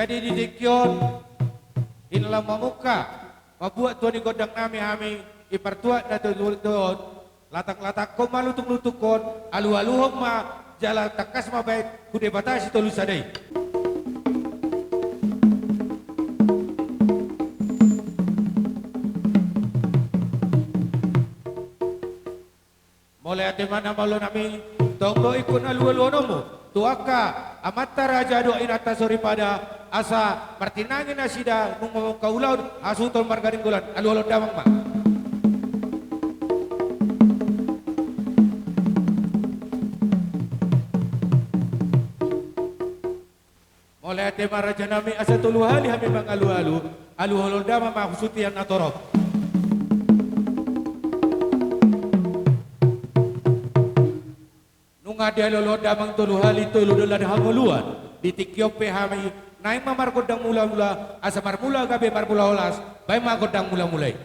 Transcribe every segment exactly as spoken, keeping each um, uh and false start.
Jadi di tingki on, di na lam mamungka, mambuat tua ni gondang nami hami, i partuat na tolu on, latang-latangkon ma lutung-lutungkon, alu-aluhon ma, jala tangkas ma baen, tu Debata Sitolusada i. Mauliate ma na malo nami, tong do ingkon alu-aluhononmu tu angka amanta raja dohot inanta soripada, asa martinangi nasida nunga mamungka ulaon hasuhuton marga Nainggolan, alu-aluhon damang ma. Mauliate ma raja nami, asa tolu hali hami mangalu-alu, alu-aluhon damang ma husuti na torop. Nunga dialu-aluhon damang tolu hali tolu dolan hangoluan, di tingki on pe hami naeng ma margondang mula-mula, asa marmula gabe marmula holas, baen ma gondang mula-mula i.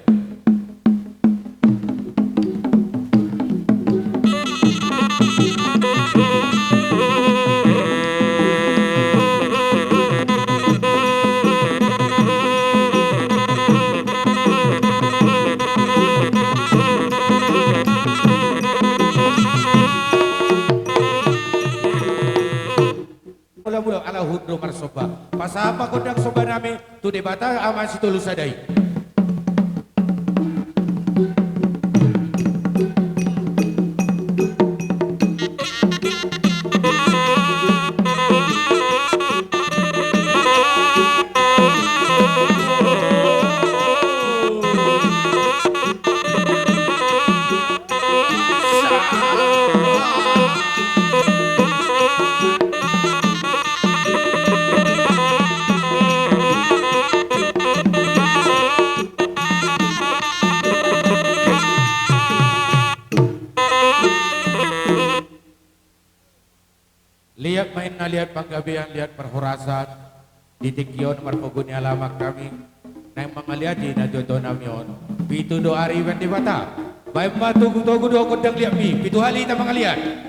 Mula-mula ala hundul marsomba. Pasahat ma gondang somba nami tu Debata Ama Sitolusada i. Liat ma inna, liat panggabean, liat parhorasan. Di tingki on marpogu ni alaman hami naeng mangaliati na tuatua nami on. Pitu do ari baen Debata. Baen ma togu-togu dohot gondang liatmi, pitu hali hita mangaliat.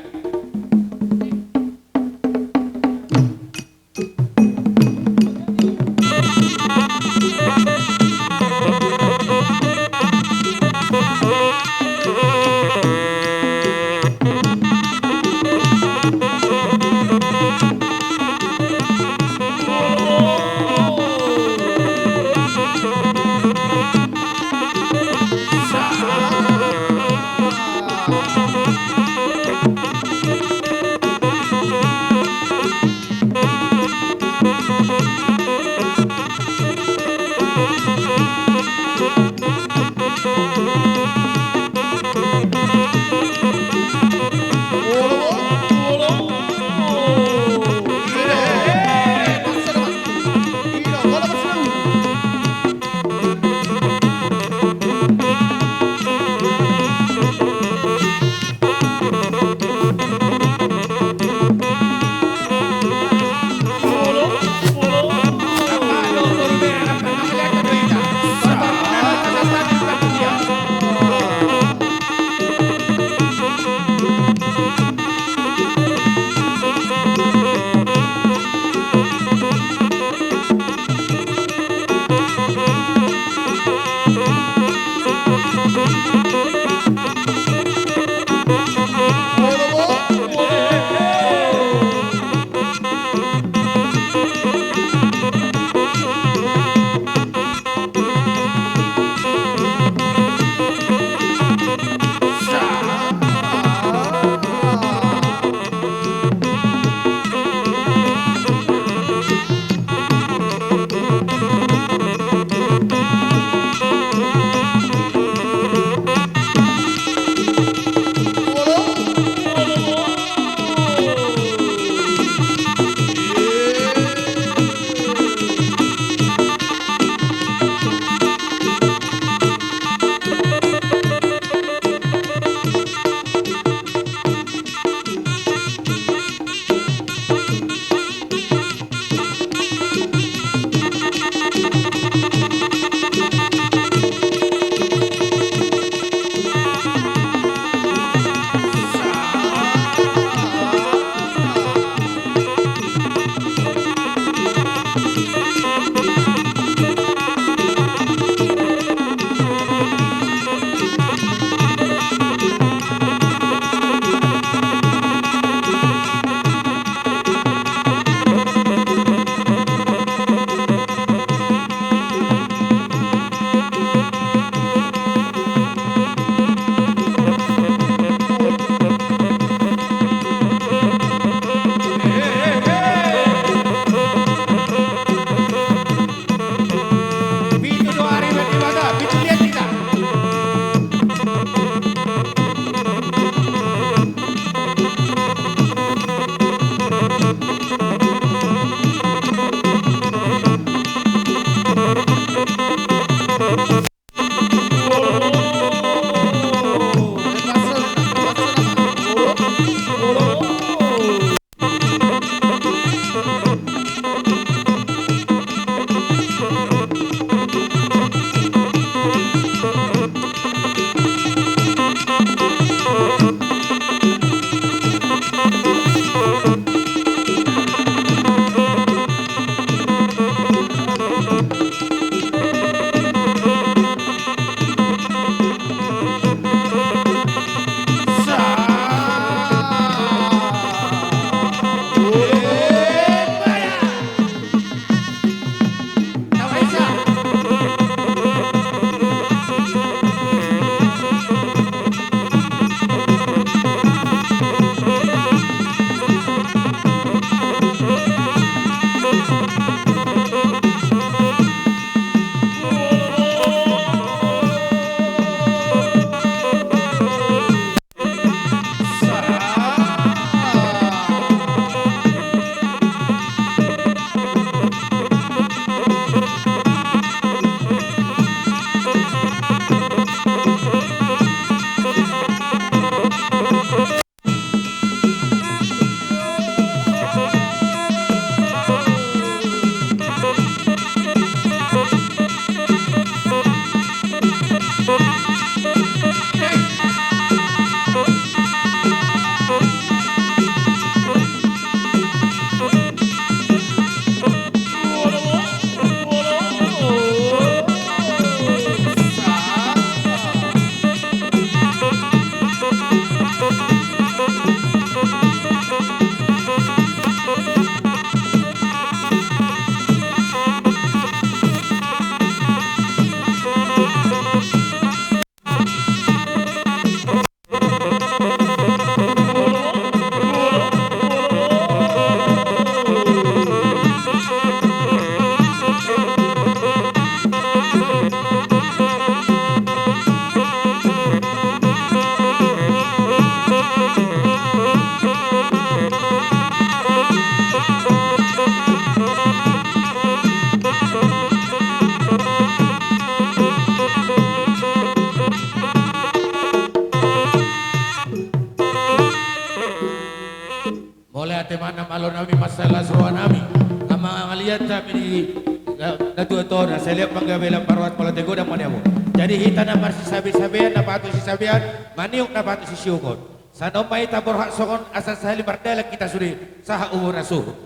Malo nami, mansai las roha nami. Amang amang, liat hami di, eh, natuatua on, sai liat manggabean parrohat molo ate godang ma di hamu. Jadi hita na marsisabesabean, na patut sisabean, maniuk na patut sisiogon. Sai on ma hita borhat songon asa sahali mardalan hita sude sahat tu bona suhut.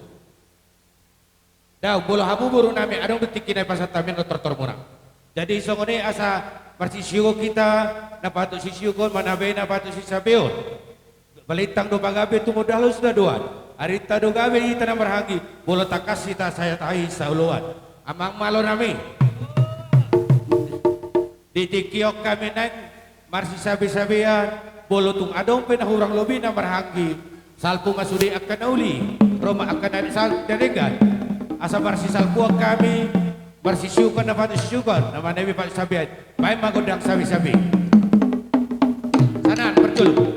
Daong, molo hamu boru nami, adong do tingki na pasahat hami on tortormuna. Jadi songon i asa marsisiogon hita, na patut sisiogon, manabe na patut sisabeon. Balintang do pagabe, tumundalhon sitadoan. Arinta do gabe hita na marhahaanggi, molo tangkas hita sai tahi saoloan. Amang malo nami. Di tingki on hami naeng marsisabesabean, molo tung adong pe na hurang lobi na marhahaanggi, salpu ma sude angka na uli, ro ma angka na denggan. Asa marsisalpuon hami, marsisiogon na patut sisiogon, na manabe patut sabean. Baen ma gondang sabesabe. Sanan, parjolo.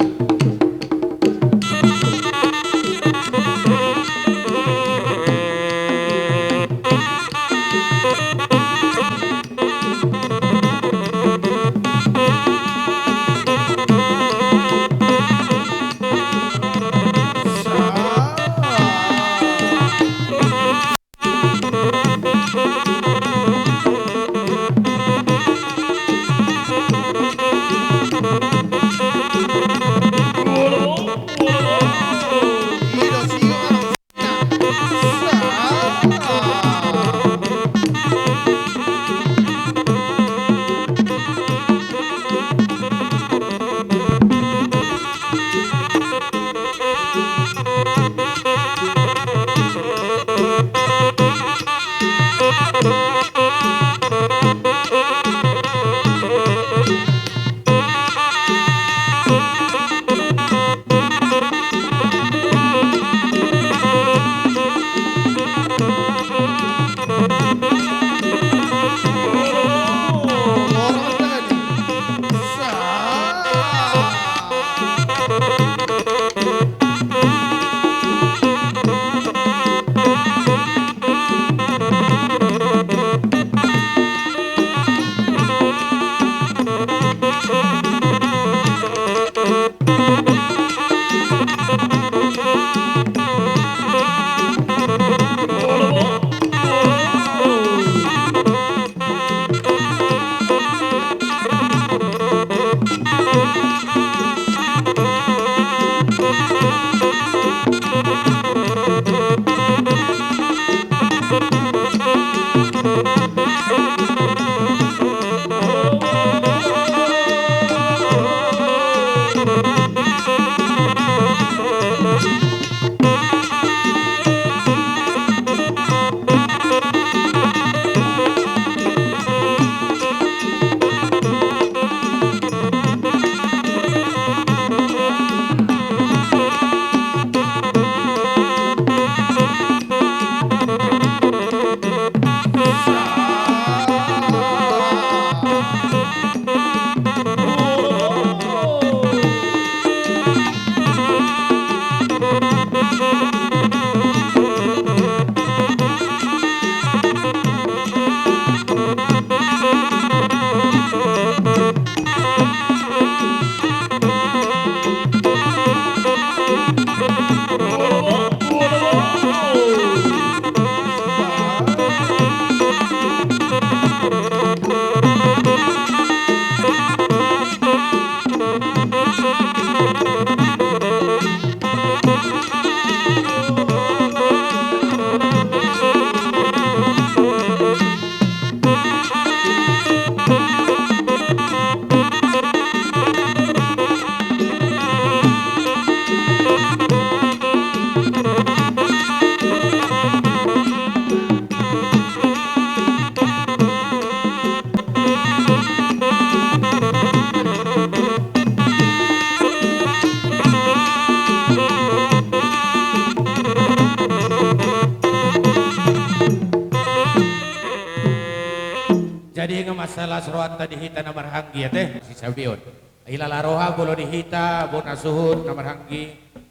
Jadi nga mansai las rohanta di hita na marhahaanggi ate, sisabeon. Hilala roha molo di hita bona suhut na marhahaanggi,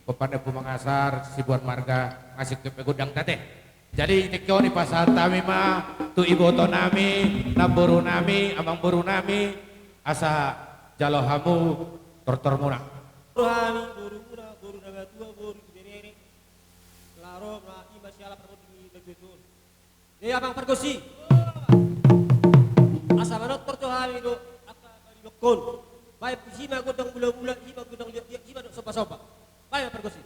Kompandan Ompu Mangasar, Sibuan Marga, nga singkop pe gondangta ate. Jadi tingki on dipasahat hami ma tu iboto nami, namboru nami, amangboru nami, asa jalo hamu tortormuna. Boru hami, borumuna, boru Nagatua, boru Siberereng. Ro ma i ma siala parmonding i na tutu. Jadi amang pargonsi, asa manortor tu hami do angka paridokkon. Baen disi ma gondang bulan-bulan, disi ma gondang liat-liat, disi ma do somba-somba. Baen ma pargonsi.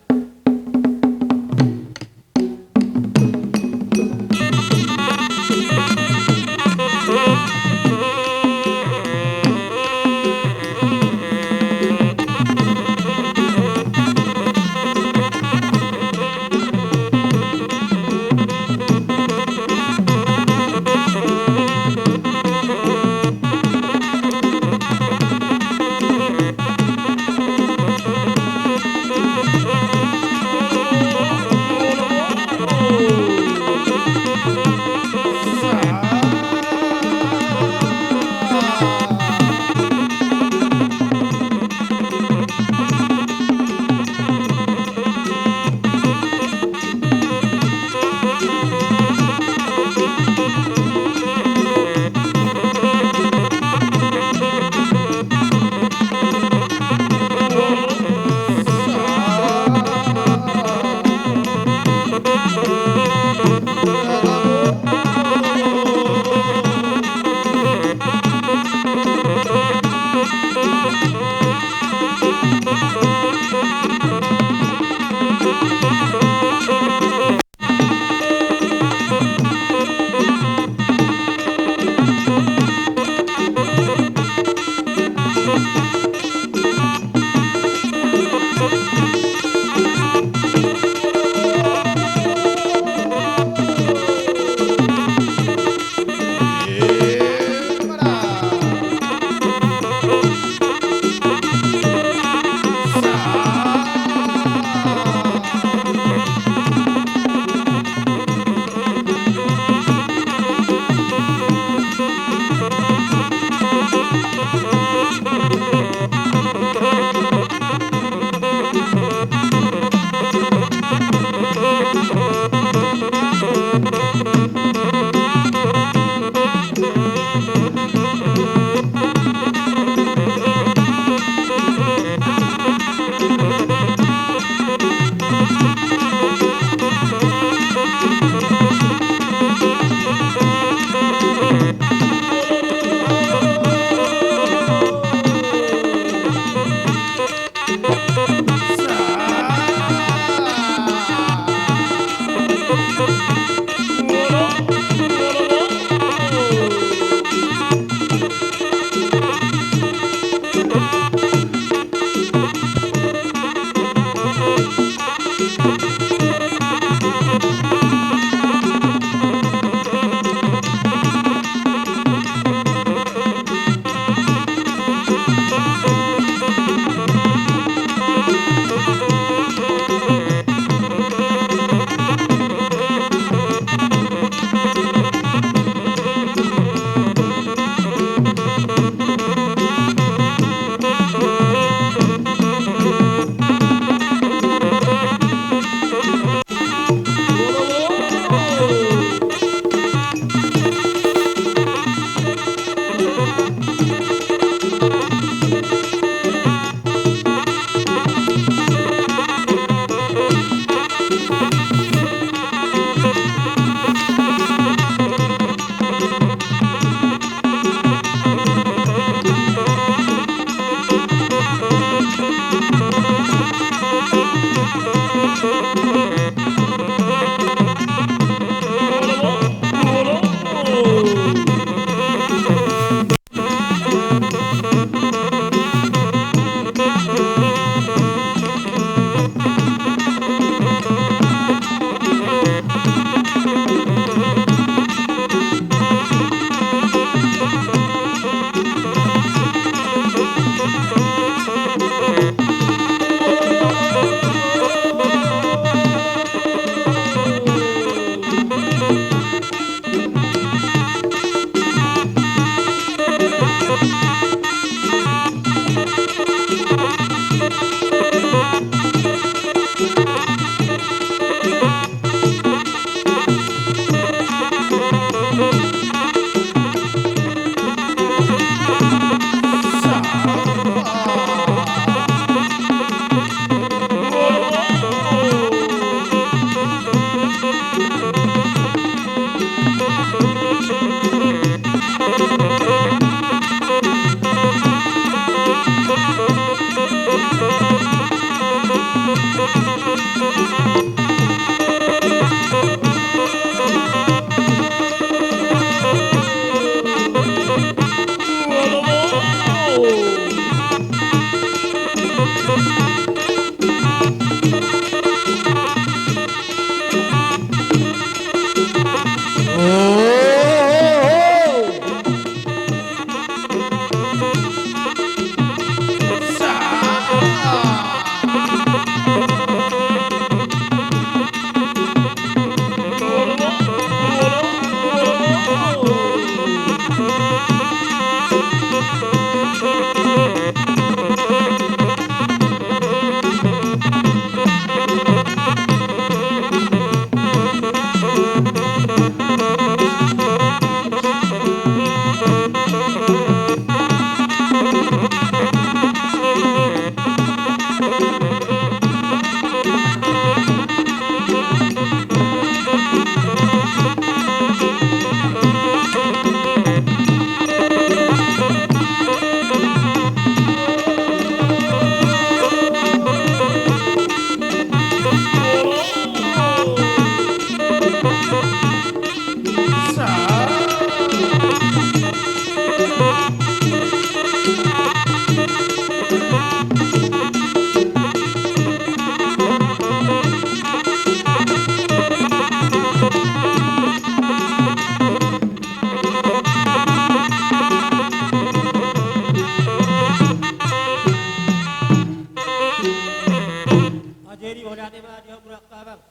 Jadi, mauliate ma di hamu angka amang.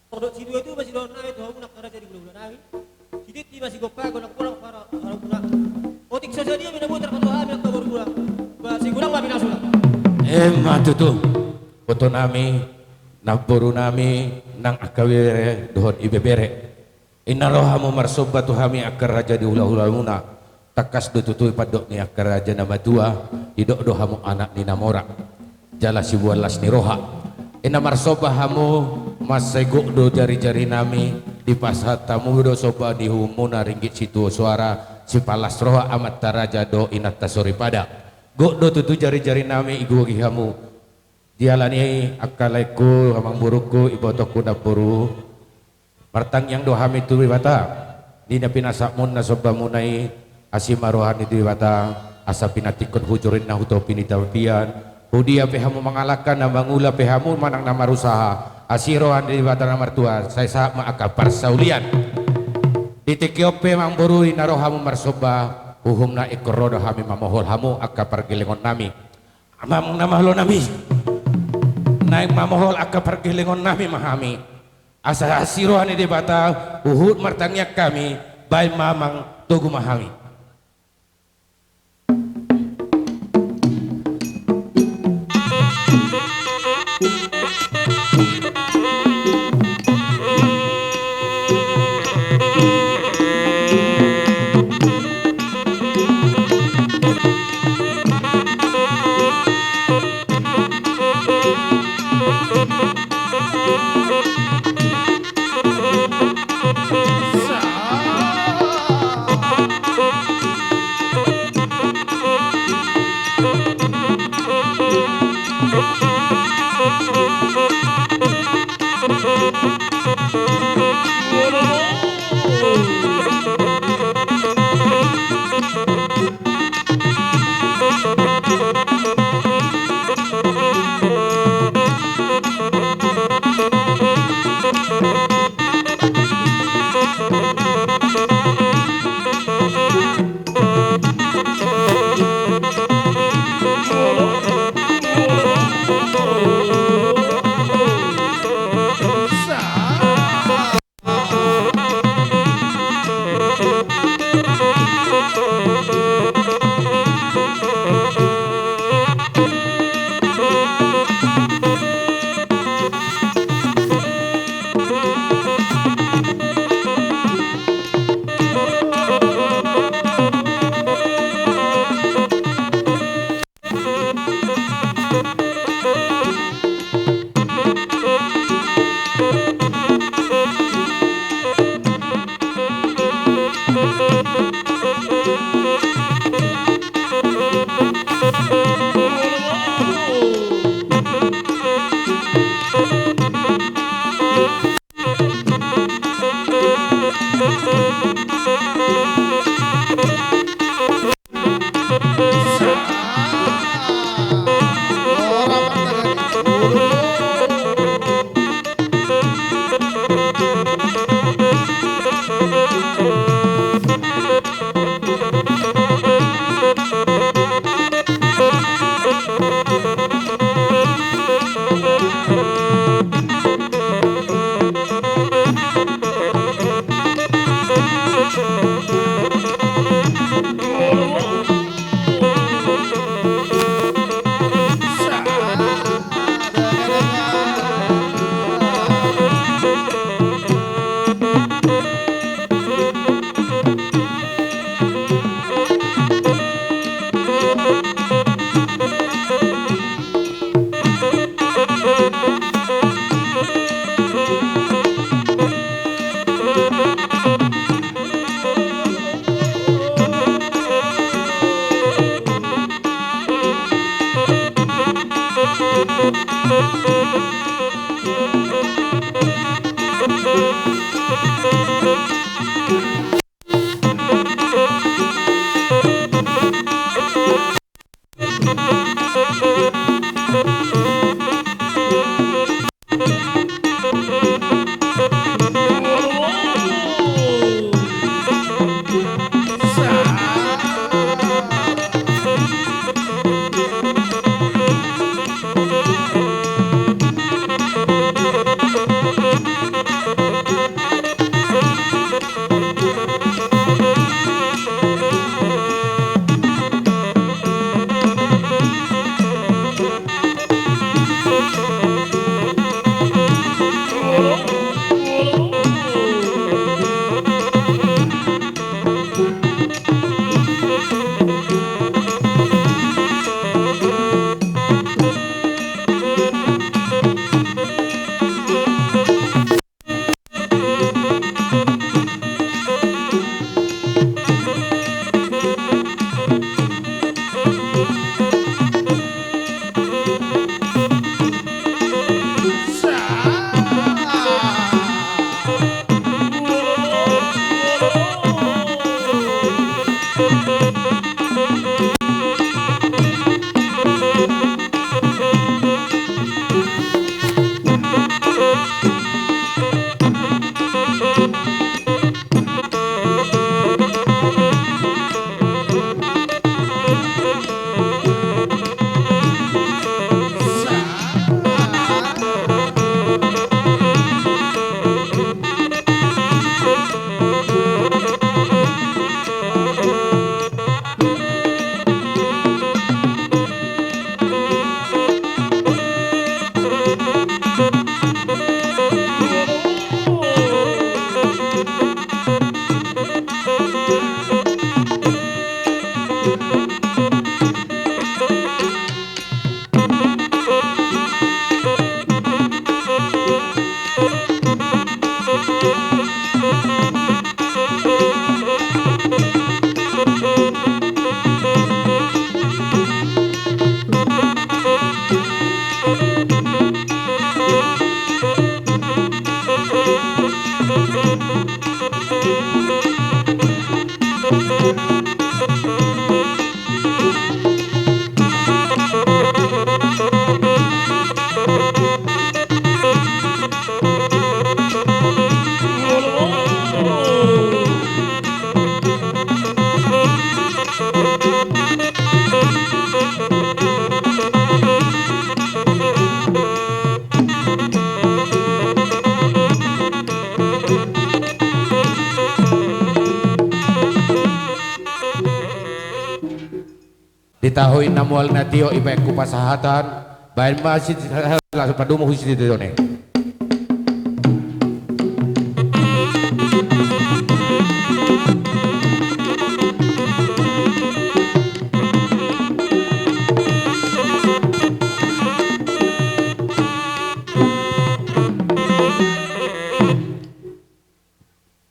Tong dok sidua i tu ma sidohonon nami tu hamu angka raja ni hulahula nami. Sididi ma sigompa, gondang bolak ma harabuan. Otik so sadia ma na boi tarpatupa hami angka borumuna. Ba sai godang ma pinasuna. Emma tutu. Iboto nami, namboru nami, nang angka bere dohot ibebere. Inna ro hamu marsomba tu hami angka raja ni hulahulamuna. Tangkas do tutu i pandok ni angka raja na matua, didok do hamu anak ni na mora. Jala siboan las ni roha. Inna marsomba hamu, mansai gok do jarijari nami, dipasahat hamu do somba ni uhumuna ringgit sitio soara, sipalas roha amanta raja dohot inanta soripada. Gok do tutu jarijari nami, igogi hamu. Dialani angka laengku, amangborungku, ibotongku, namboru. Martangiang do hami tu Debata, di na pinasahatmuna sombamuna i, asi ma roha ni Debata, asa pinantikhon hujur ninna tu topi ni tapian, hudia pe hamu mangalangka, na mangula pe hamu manang na marusaha, asi roha ni Debata na martua, sai sahat ma angka parsaulian. Di tingki on pe amangboru, di na ro hamu marsomba, uhumna ingkon ro do hami mamohol hamu angka pargellengon nami. Amang na malo nami, naeng mamohol angka pargellengon nami ma hami. Asa asi roha ni Debata, huhut martangiang hami, baen ma amang, togu ma hami. Sitahu i na mual na tio i baen tu pasahaton, baen ma si, langsung padomu husi tio ne.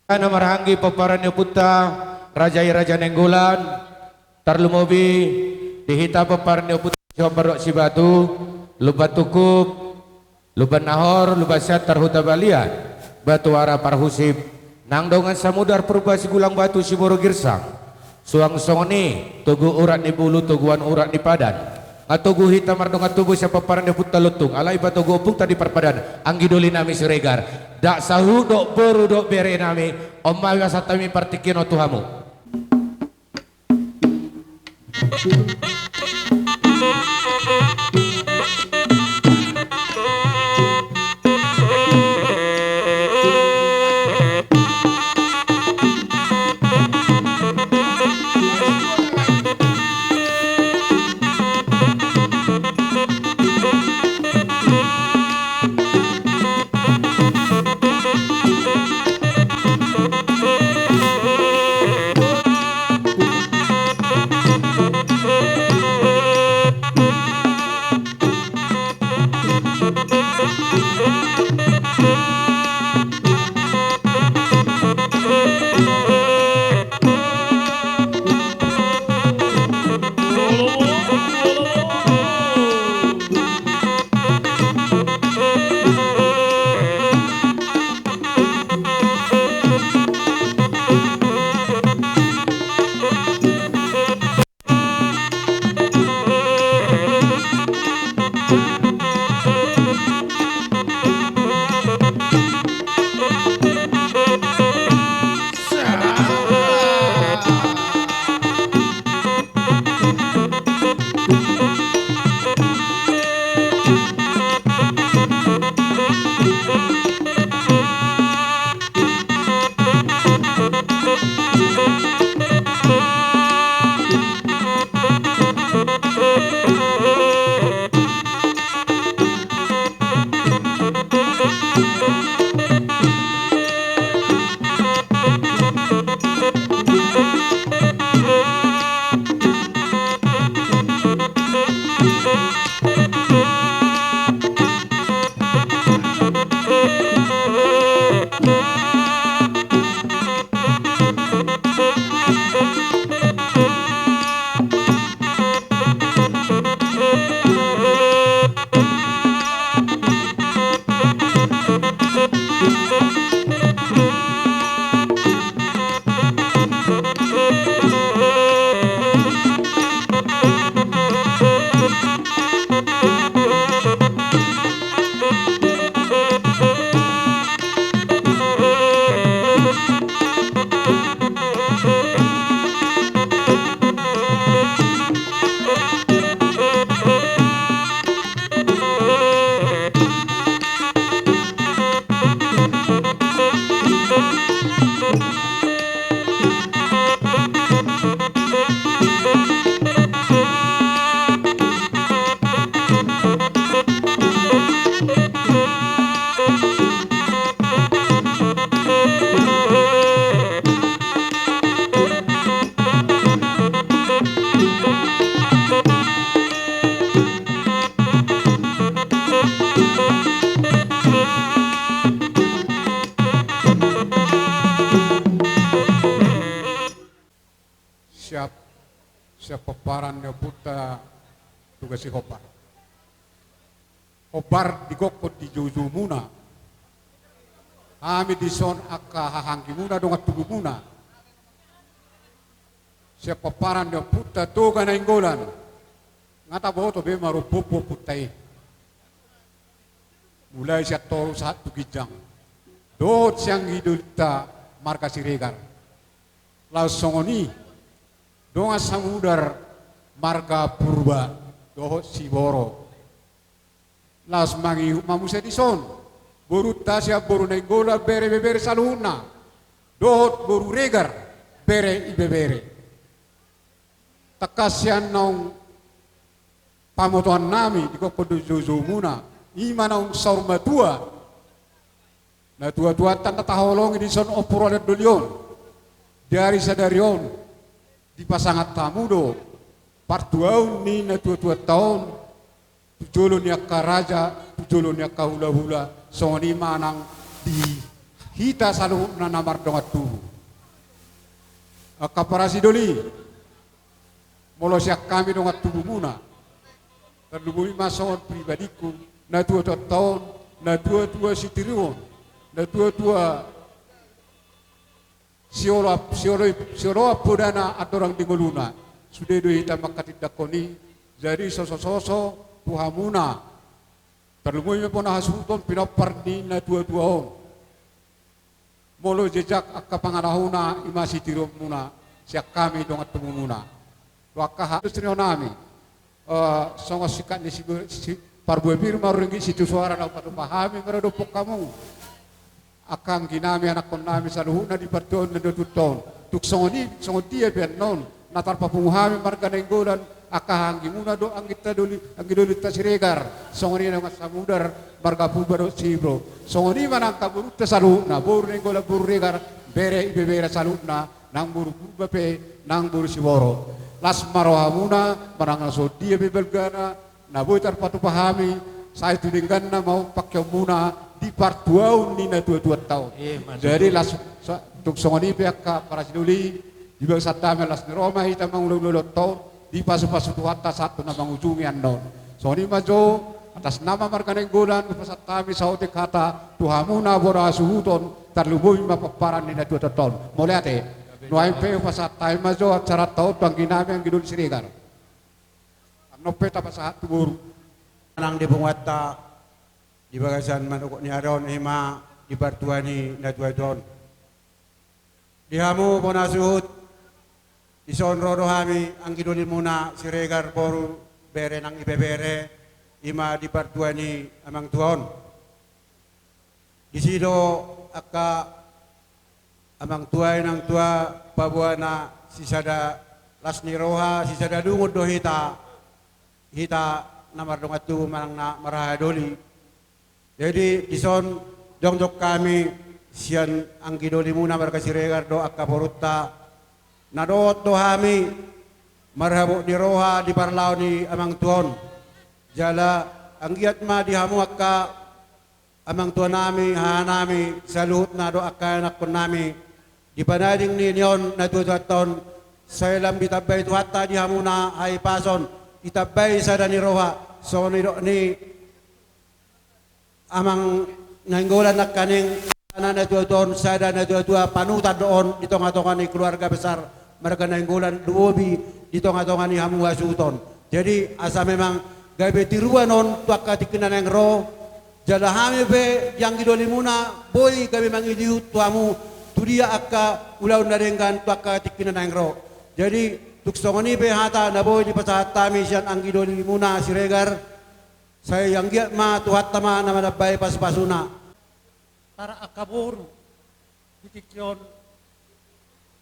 Na marhahaanggi pomparan ni ompunta, raja i Raja Nainggolan, tarlumobi di hita pomparan ni ompunta Sihombar dohot Sibatu, Lumban Tungkup, Lumban Nahor, Lumban Siantar Huta Balian, Batuara Parhusip, nang dongan samudar Purba Sigulang Batu Siborok Girsang. Suang songon i, togu urat ni bulu, toguan urat ni padan. Nga togu hita mardongan tubu sian pomparan ni ompunta Lontung, alai patogu ompunta di parpadan, anggi doli nami Siregar. Ndang sahuhut dohot boru dohot bere nami, on ma basa hami partingkian on tu hamu. Siap, siap pomparan ni ompunta Tugas i hombar. Hombar di gokhon di joujoumuna. Hami dison angka hahaanggimuna dongan tubumuna. Siap pomparan ni ompunta Toga Nainggolan. Nga taboto be marompu ompunta i. Mulai sian toru sahat tu ginjang. Dohot sian anggi dolinta marga Siregar. Laos songon i dongan samudar marga Purba dohot Siborok. Laos mangihut ma muse dison borunta sian boru Nainggolan bere ibebere saluhutna. Dohot boru Regar bere ibebere. Tangkas sian naung pamotoan nami di gokhon dohot joujoumuna, i ma naung saur matua. Natuatuanta na taholongi dison ompu raja doli on. Di ari sadari on, dipasangat hamu do partuaon ni natuatuanta on tu jolo ni angka raja, tu jolo ni angka hulahula, songon i ma nang di hita saluhutna na mardongan tubu. Angka parasidoli, molo sian hami dongan tubumuna, tarlumobi ma songon pribadingku, natuatuanta on, natuatua sitiruon, natuatua siolo, siolo, sioloan podana andorang di ngoluna. Sude do hita manghatindanghon i. Jadi sosososo tu hamuna, tarlumobi ma bona hasuhuton pinompar ni natuatua on. Molo jejak angka pangalahona, i ma sitiruonmuna sian hami dongan tubumuna. Tu angka hasuhuton nami, eh, songon singkat ni si, si, parbue pir ma ringgit sitio suara na hupatupa hami maradophon hamu, angka anggi nami, anakkon nami saluhutna di partuaon ni natuatuanta on. Tung songon i, songon dia pe annon na tarpapungu hami marga Nainggolan, angka anggi muna do, anggi ta doli, anggi doli ta Siregar, songon i dongan samudar marga Purba dohot Siprop. Songon i ma nang angka borunta saluhutna, boru Nainggolan, boru Siregar, bere ibebere saluhutna, nang boru Purba pe, nang boru Siboro. Las ma rohamuna, manang na songon dia pe balgana na boi tarpatupa hami, sai tu dengganna ma on pangkeonmuna di partuaon ni natuatuanta on. Eh, mantap. Jadi las, so, tung songon i pe angka parasidoli, di bagasan hami las ni roha ma hita mangulahula on, dipasupasu Tuhanta sahat tu na mangujungi annon. Songon i ma jo, atas nama marga Nainggolan, hupasahat hami saotik hata tu hamuna bona hasuhuton, tarlumobi ma pomparan ni natuatuanta on. Mauliate. Nuaeng pe hupasahat hami ma jo acaranta on tu anggi nami, anggi doli Siregar. Annon pe tapasahat tu boru. Nang di punguanta di bagasan manogot ni ari on, i ma di partua ni natuatua on. Di hamu bona suhut, dison ro do hami anggi dolimuna Siregar, boru, bere nang ibebere, i ma di partua ni amangtua on. Disi do angka amangtua inangtua paboana sisada las ni roha, sisada lungun do hita, hita na mardongan tubu manang na marhaha doli. Jadi dison jongjong hami sian anggi dolimuna marga Siregar dohot angka borunta, na dohot do hami marhabot ni roha di parlao ni amangtua on. Jala anggiat ma di hamu angka amangtua nami, haha nami, saluhutna dohot angka anakkon nami, di panading ni on natuatuanta on, sai lam ditambai Tuhanta di hamuna hahipason, ditambai sada ni roha, songon nidok ni Amang Nainggolan nangkaning, na natuatua on sada natuatua panutan do on di tongatonga ni keluarga besar marga Nainggolan, lumobi di tongatonga ni hamu hasuhuton. Jadi asa memang gabe tiruan on tu angka tingki na naeng ro, jala hami pe di anggi dolimuna boi gabe mangilihut tu hamu tu dia angka ulaon na denggan tu angka tingki na naeng ro. Jadi tung songon i pe hata na boi dipasahat hami sian anggi dolimuna Siregar. Sai anggiat ma Tuhanta ma na manambai pasupasuna. Para angka boru di tingki on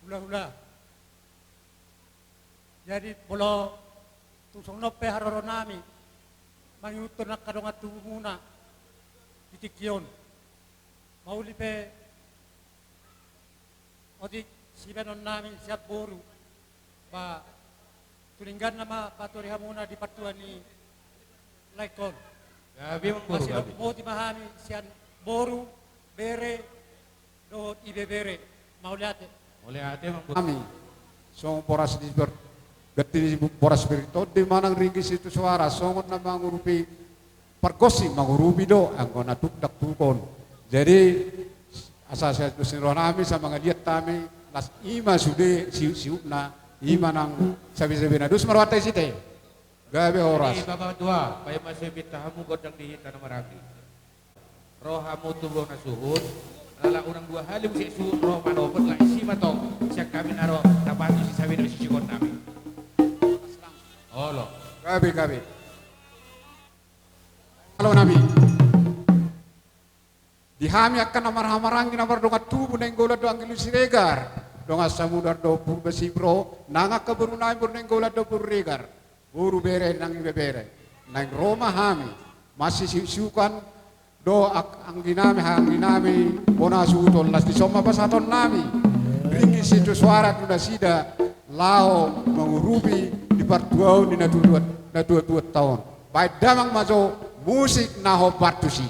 hulahula. Jadi molo tung songon on pe haroro nami mangihuthon angka dongan tubumuna di tingki on, mauli pe otik sibahenon nami sian boru, ba tu dengganna ma patuari hamuna di partua ni laengkon. Gabe, Amang Boru, gabe. Mauliate ma hami sian boru, bere dohot ibebere. Mauliate. Mauliate, Amang Boru. Hami songon boras di ber-, ganti ni boras bere tondi manang ringgit sitio suara, songon na mangurupi pargonsi, mangurupi do anggo na tuk dakdakduk on. Jadi asa sian dos ni roha nami, asa mangaliat hami, las i ma sude siutsiutna, i ma nang sabisabina. Dos ma rohanta i site. Gabe horas. Jadi, Bapak Tua, paima sai pinta hamu gondang di hita na maranggi. Ro hamu tu bona suhut, ala unang dua hali muse suhut ro manopot, laos i ma tong sian hami na ro, na patusi sabina sisigon nami. Olo. Gabe, gabe. Olo nami. Di hami angka na marhahamaranggi na mardongan tubu Nainggolan dohot anggi doli Siregar, dongan samudar dohot Purba Siprop, nang angka boru nami boru Nainggolan dohot boru Siregar, boru, bere nang ibebere. Naeng ro ma hami, masisiukkan do angginami, haha angginami, bona suhut on, las dison ma pasahatonnami ringgit sitio suara tu nasida laho mangurupi di partuaon ni natuatua, natuatuanta on. Baen damang ma jo musik na hombar tusi.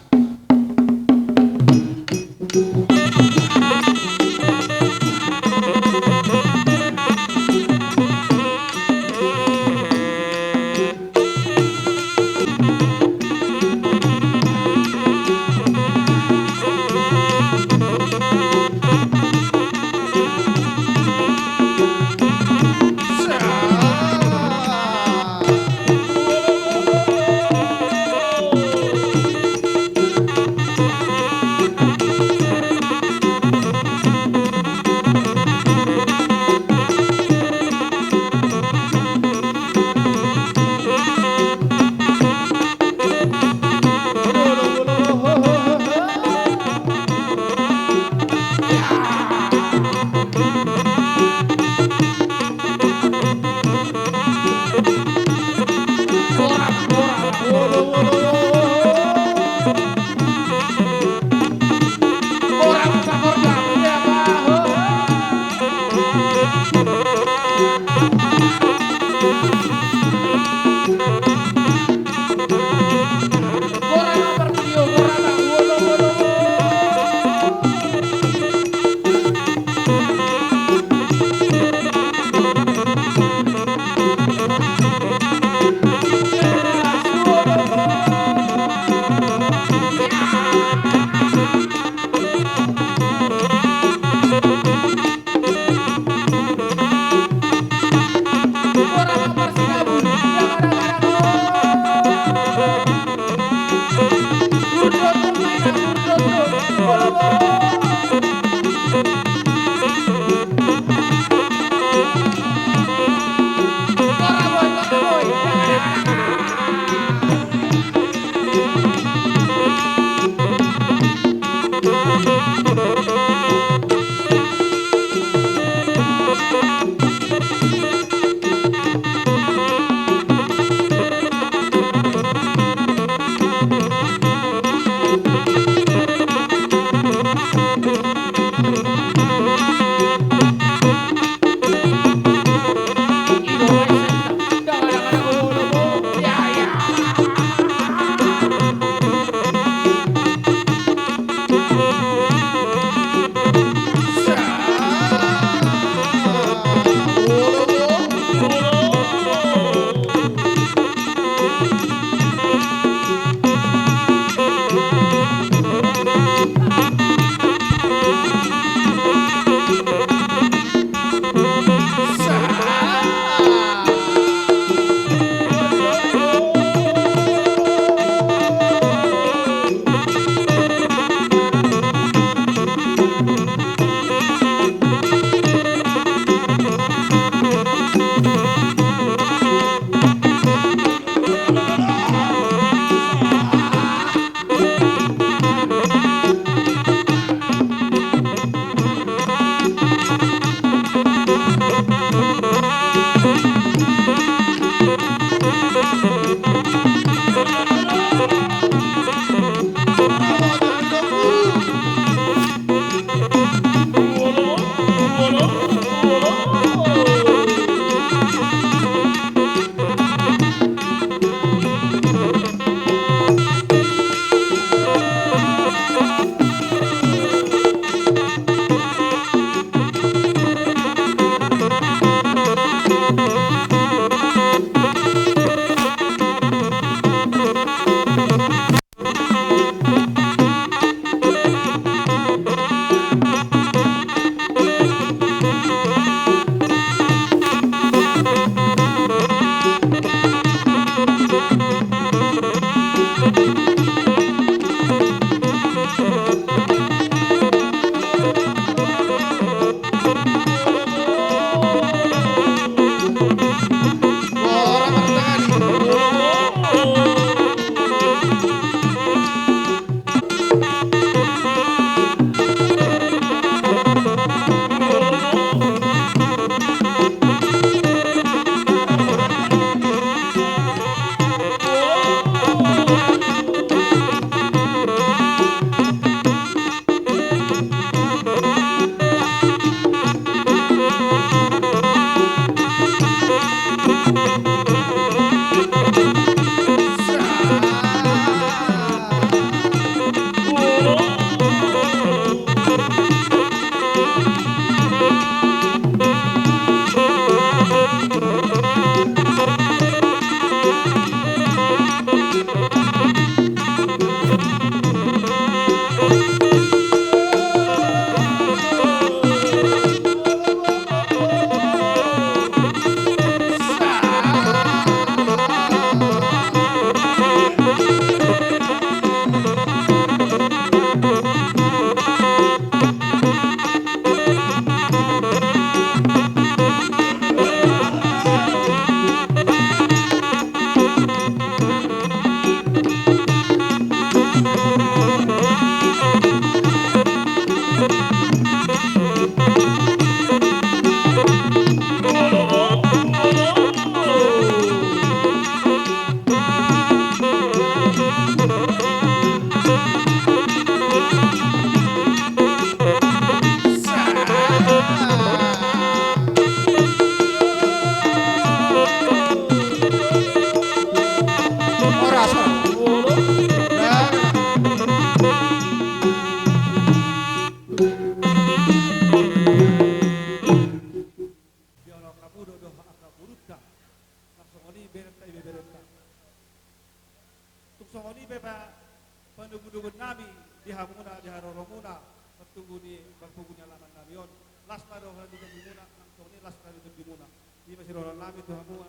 Sirohon nami tu hamu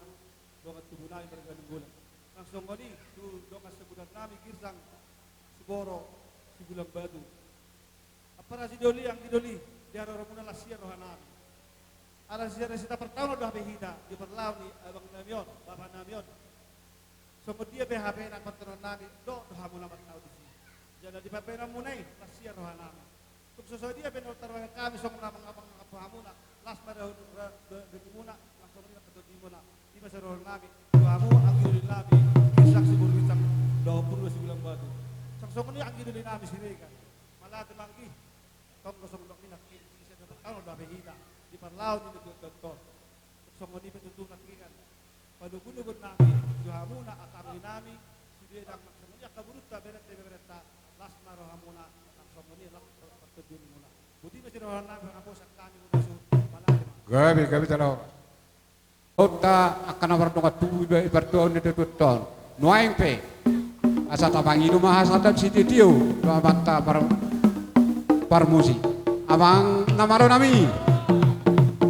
dongan tubu nami marga Nainggolan. Nang songon i tu dongan sabulan nami Girsang Siboro Sibulan Batu. Ampara sidoli anggi doli, di haroromuna las sian roha nami. Ala sian na sitapartaon do hape hita di parlao ni abang nami on, bapa nami on. Songon dia pe hape na partaonon nami, dohot do hamu na martaon disi. Jala di pambahenanmuna i las sian roha nami. Tung so sadia pe na tarbahen hami songon na mangapang-apang hamuna, las ma roha, ra-, ra-, dengkimuna, las songon i na patondimuna. I ma sirohon nami tu hamu anggi doli nami, Girsang Siboro Girsang, dua pulu dua Sibulan Batu. Sang songon i anggi doli nami Siregar. Mauliate ma anggi. Tong do songon nidok ni nangkin, ise dapat tano do hape hita di parlao ni tutu tonton. Songon i pe tutu nangkin. Panugunugun nami tu hamuna angka amang inang nami, sude ndang songon i angka borunta, berenta, berenta, las ma rohamuna, nang songon i las partondion muna. Boti ma sirohon nami, naposo hami muna su, mauliate ma. Gabe, gabe, tano. Ota angka na mardongan tubu i, ipartuaon ni tutu on. Nuaeng pe asa tapangido ma hasahatan sitio-tio tu amanta par-, parmusik. Amang na malo nami,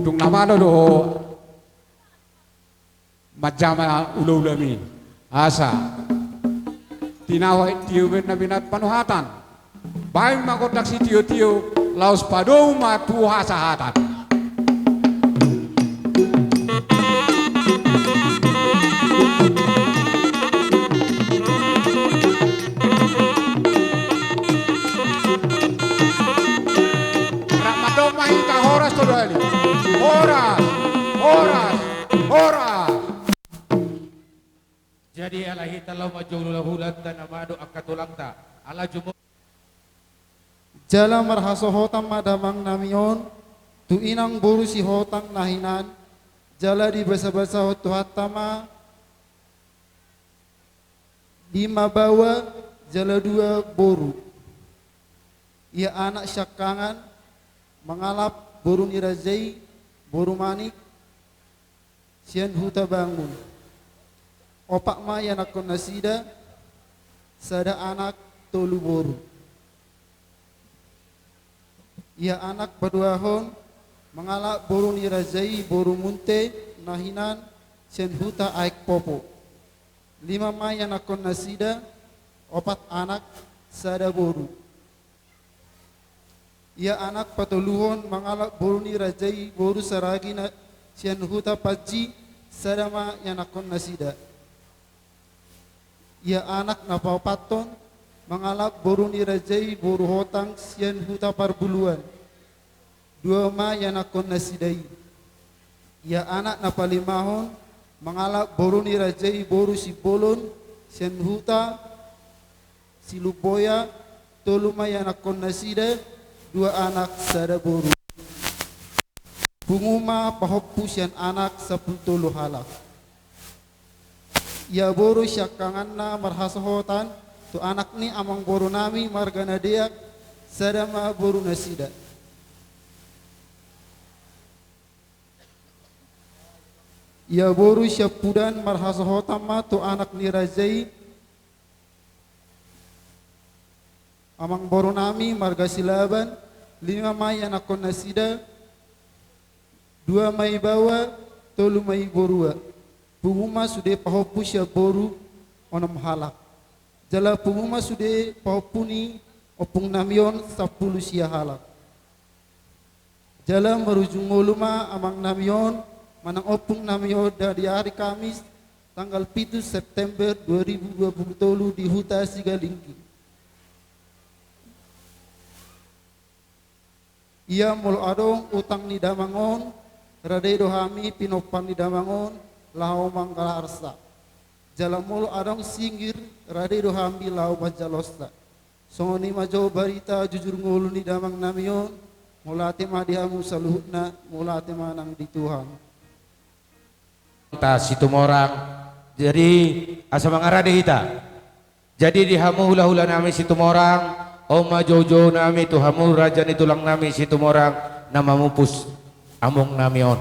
tung na malo do ho manjama ulaulami. Asa tinahu aek tio baen na binahen panuhatan. Baen ma gondang sitio-tio, laos padomu ma tu hasahatan. Rap mandok ma hita horas tu dali. Horas, horas, horas. Jadi ala hita laho manjou hulahulanta nama dohot angka tulangta. Ala jumolo. Jala marhasohotan ma damang nami on tu inang boru Sihotang na hinan, jala dibasabasahon Tuhanta ma lima baoa jala dua boru. Ia anak siangkangan mangalap boru ni raja i, boru Manik, sian Huta Bangun. Opat ma ianakkon nasida, sada anak tolu boru. Ia anak paduahon mangalap boru ni raja i, boru Munte na hinan, sian Huta Aek Popo. Lima ma ianakkon nasida, opat anak, sada boru. Ia anak patoluhon mangalap boru ni raja i, boru Saragi na sian Huta Panji, sada ma ianakkon nasida. Ia anak na paopathon mangalap boru ni raja i, boru Hotang sian Huta Parbuluan, dua ma ianakkon nasida i. Ia anak na palimahon mangalap boru ni raja i, boru Simbolon sian Huta Silumboya, tolu ma ianakkon nasida, dua anak sada boru. Pungu ma pahompu sian anak sampulu tolu halak. Ia boru siangkanganna marhasohotan tu anak ni amangboru nami marga Nadeak, sada ma boru nasida. Ia boru siampudan marhasohotan ma tu anak ni raja i, amangboru nami marga Silaban, lima ma ianakkon nasida, dua ma i baoa, tolu ma i borua. Pungu ma sude pahompu sian boru, onom halak. Jala pungu ma sude pahompu ni ompung nami on, sampulu sia halak. Jala marujung ngolu ma amang nami on manang ompung nami on, da-, di ari Kamis tanggal pitu September dua ribu dua puluh tolu di Huta Sigalinggi. Ia molo adong utang ni damang on, rade do hami pinompar ni damang on laho mangalarsa. Jala molo adong singgir, rade do hami laho manjalosa. Songon i ma jo barita jujur ngolu ni damang nami on. Mauliate ma di hamu saluhutna, mauliate ma nang di Tuhan. Ta Situmorang, jadi asa mangarade hita. Jadi di hamu hulahula nami Situmorang, on ma joujou nami tu hamu raja ni tulang nami Situmorang na mamupus among nami on.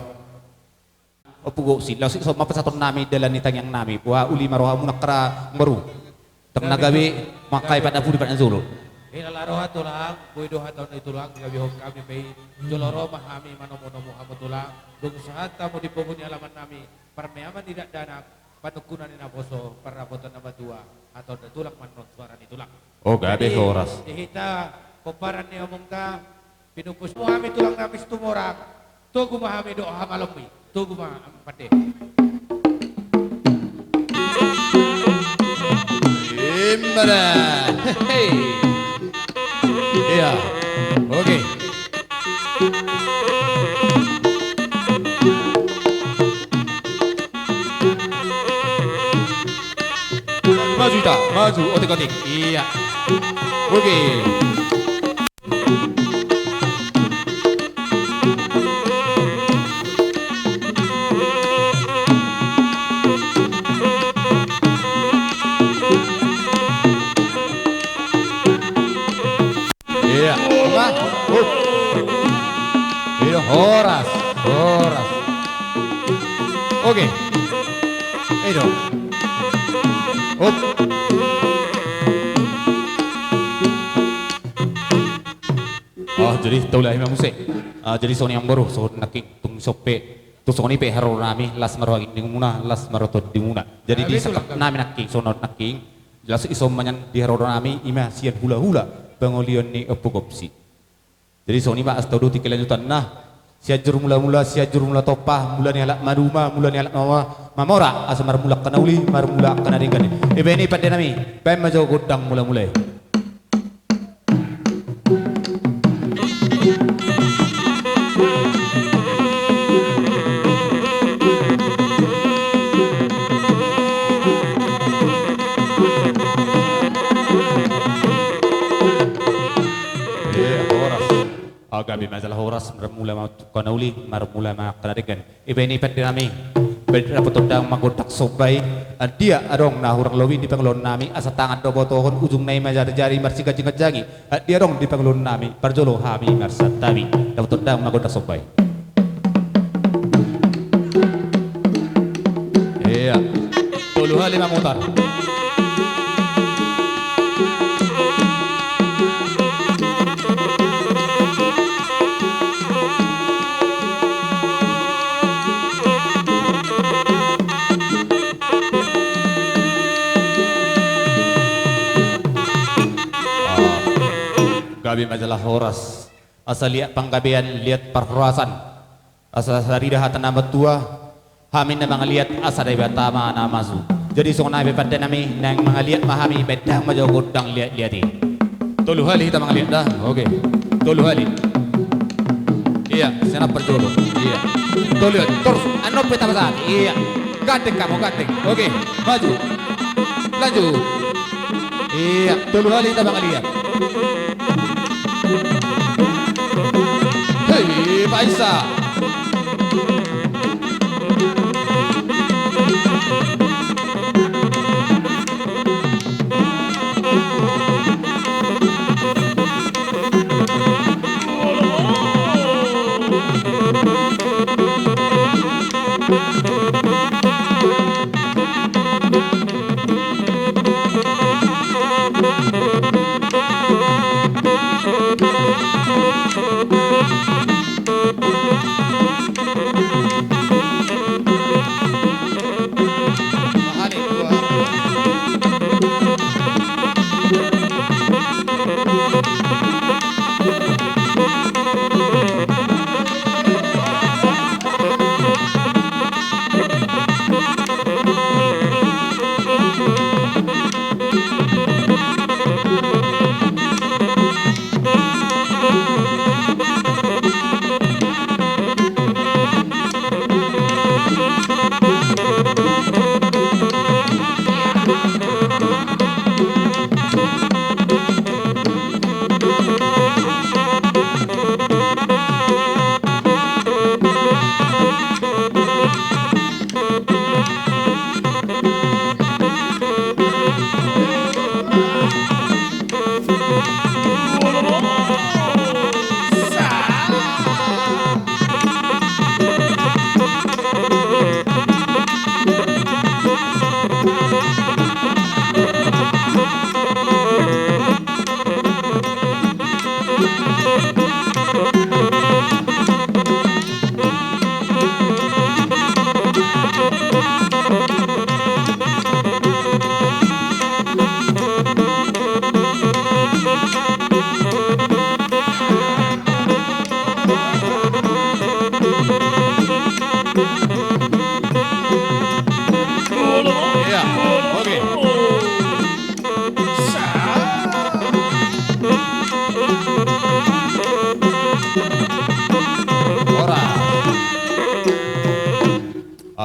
Opu gok sila, si so mapasahaton nami dalan ni tangiang nami. Boha uli ma rohamuna angka amangboru. Ndang na gabe, mangkatai pat na pudi pat na jolo. Hela roha tulang, boi do hata on di tulang, digabehon hami pe i. Jolo ro ma hami manomu-nomu hamu tulang, dung sahat hamu di pogu ni alaman nami, parmeaman ni dakdanak, panungkunan ni naposo, parrapoton na matua, hata on da tulang, annon suara ni tulang. O, gabe horas. Jadi, di hita pomparan ni omongta, pinupus mu hami tulang nami Situmorang, togu ma hami dohot hamalommi, togu ma, Pande. Ima da. Hei. Iya. Oke. Maju, ita, maju, otik, otik. Iya. Oke. Iya. Hup. Iya, horas, horas. Oke. Edo. Hup. Oh, jadi taulahon ma muse. Ah, jadi songon i amangboru, songon nangkin, tung sope, tung songon i pe haroro nami, las ma roha ni muna, las ma roha tondi muna. Jadi di sahat nami nangkin, songon nangkin, las i songon i nian di haroro nami, ima sian hula-hula, pangolian ni Ompu Gopsi. Jadi songon i ma, asa tauduti kelanjutanna, Sianjur Mula-mula, Sianjur Mula Tompa, mula ni halak maduma, mula ni halak mama-, mamora, asa marmula angka na uli, marmula angka na denggan. Dibaen i pande nami, baen ma jo gondang mula-mula i. Eh, horas. Gabe ma jala horas, marmula ma angka na uli, marmula ma angka na denggan. Dibaen i pande nami, baen raphon tondang ma gondang somba i. Andia adong na hurang lobi di pangoloan nami, asa tangan do botohon, ujungna i ma jari-jari marsiganjing-ganjangi. Andia adong di pangoloan nami, parjolo hami marsantabi. Raphon tondang ma gondang somba i. Iya. Tolu hali mamutar. Gabe ma jala horas. Asa liat panggabean, liat parhorasan. Asa tarida hata na matua, hami na mangaliat asa Debata ma na masu. Jadi songon i pe pande nami, naeng mangaliat ma hami, baen ma jo gondang liat-liat i. Tolu hali hita mangaliat da. Oke. Tolu hali. Iya, sian parjolo. Iya. Tolu hali. Torus, annon pe tapasahat. Iya. Gandeng hamu, gandeng. Oke, maju. Lanjut. Iya, tolu hali hita mangaliat. Hei, paisa.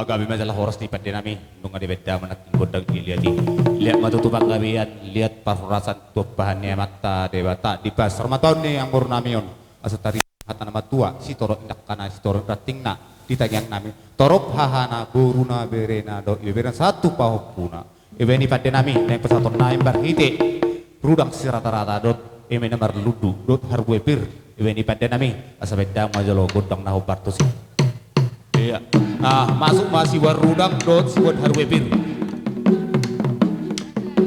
Gabe ma jala horas di pande nami, nunga dibaen damang nangkin gondang i liat i. Liat ma tutu panggabean, liat parhorasan, tumpahan ni Amanta Debata, di pasahathon ni amor nami on. Asa tarida hata na matua, sitorop dangkana, sitorop rantingna, di tangiang nami. Torop hahana, boruna, berena, dohot ibeberena, sahat tu pahompuna. Dibaen i pande nami, naeng pasahaton nami marhite rudang siratarata dohot eme na marlundu dohot harbue pir. Dibaen i pande nami, asa baen damang ma jolo gondang na hombar tusi. Ia. Nah, masuk ma siboan rudang dohot siboan harbue pir.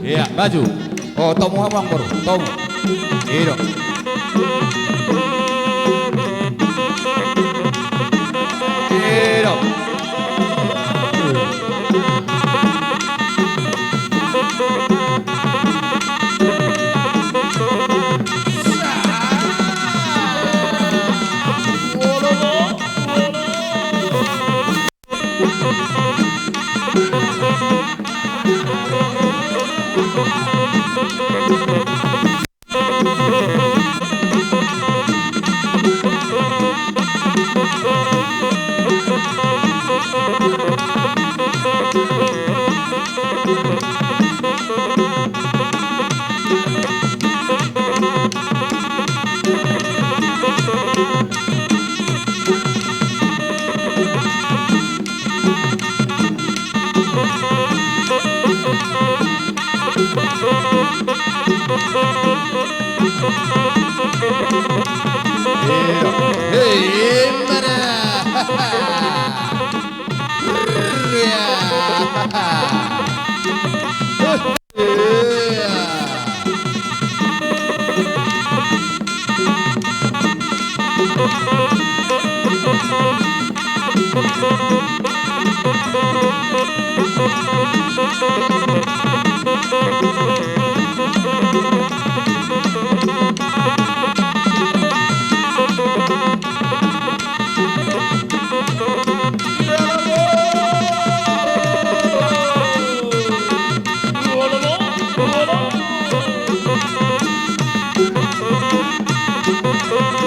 Ia, maju. O, tomu hamu amang boru, tomu. I do. I do.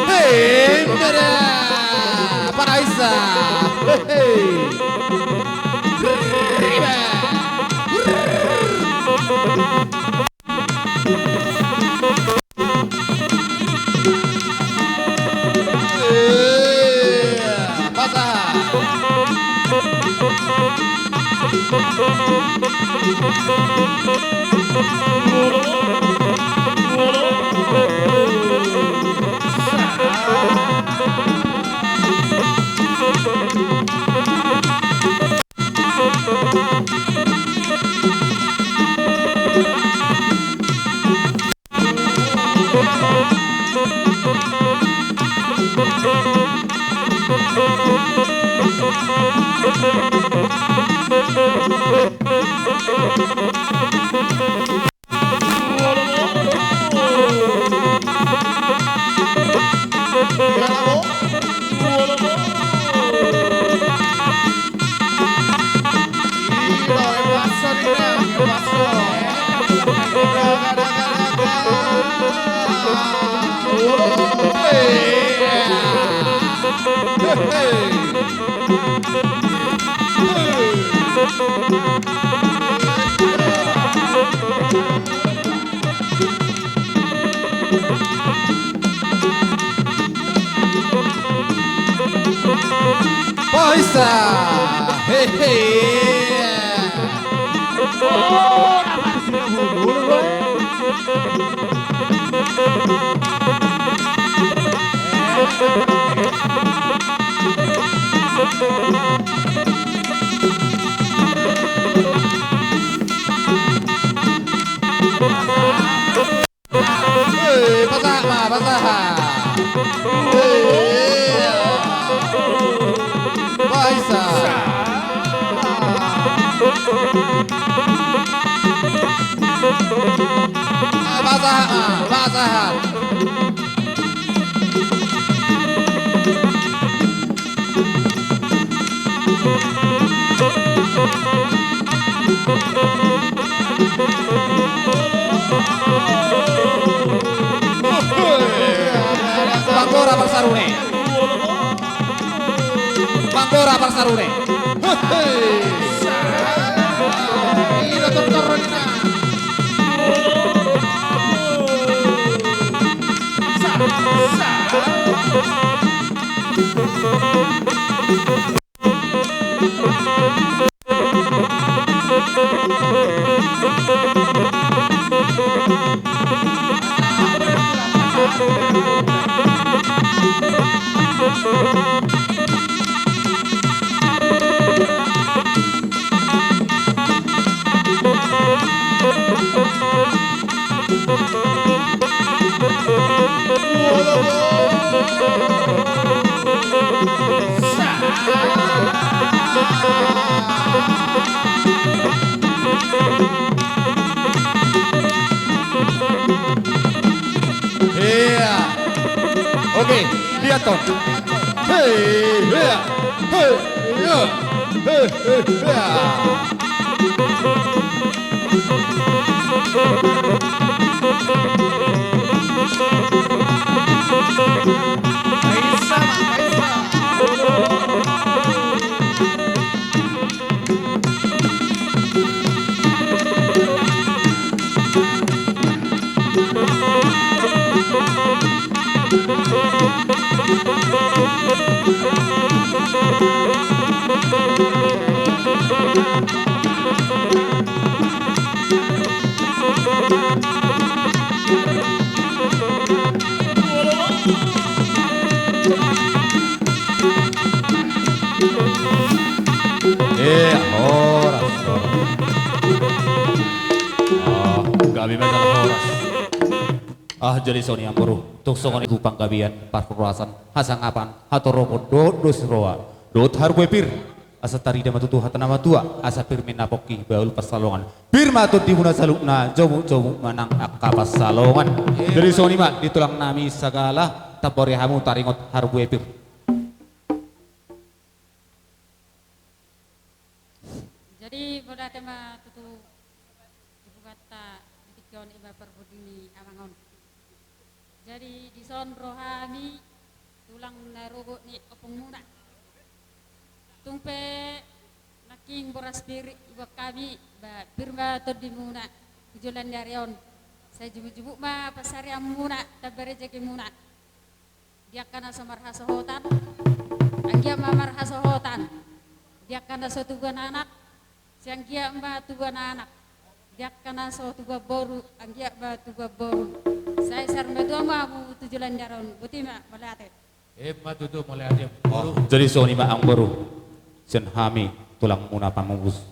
Hei, mera! Paraisa! Hei, hei! Riba! Poisa! Hehe! Eh, pasahat ma, pasahat. Eh, paisa. Ah, pasahat ma, pasahat. Manggora parsarune. Manggora parsarune. Iya. Oke, lihat toh. Hei, iya. Hei, iya. Hei, hei, iya. Eh, horas, horas. Ah, gabe ma jala horas. Ah, jadi songon i amang boru, tung songon i tu panggabean, parhorasan, hasangapan, hatoropon, dohot dos roha, dohot harbue pir. Asa tarida ma tutu hata na matua, asa pir ma na pongki bahul pansalongan. Pir ma tondimuna saluhutna, jomuk-jomuk ma nang angka pansalongan. Jadi songon i ma di tulang nami sagala, tambori hamu taringot harbue pir. Jadi, mauliate ma tutu di Tuhanta di tingki on, i ma parbonding ni amang on. Jadi, dison ro hami tulang na rogot ni ompungmuna. Tung pe nangkin boras pir iboan hami, ba pir ma tondimuna tu joloan ni ari on. Sai jumujumuk ma pansarianmuna, tamba rejekimuna. Di angka na so marhasohotan, anggiat ma marhasohotan. Di angka na so tubuan anak, sai anggiat ma tubuan anak. Di angka na so tubuan boru, anggiat ma tubuan boru. Sai saur matua ma hamu tu joloan ni ari on. Boti ma, mauliate. Emma tutu, mauliate. Oh, jadi songon i ma amang boru, sian hami tulangmuna pamupus.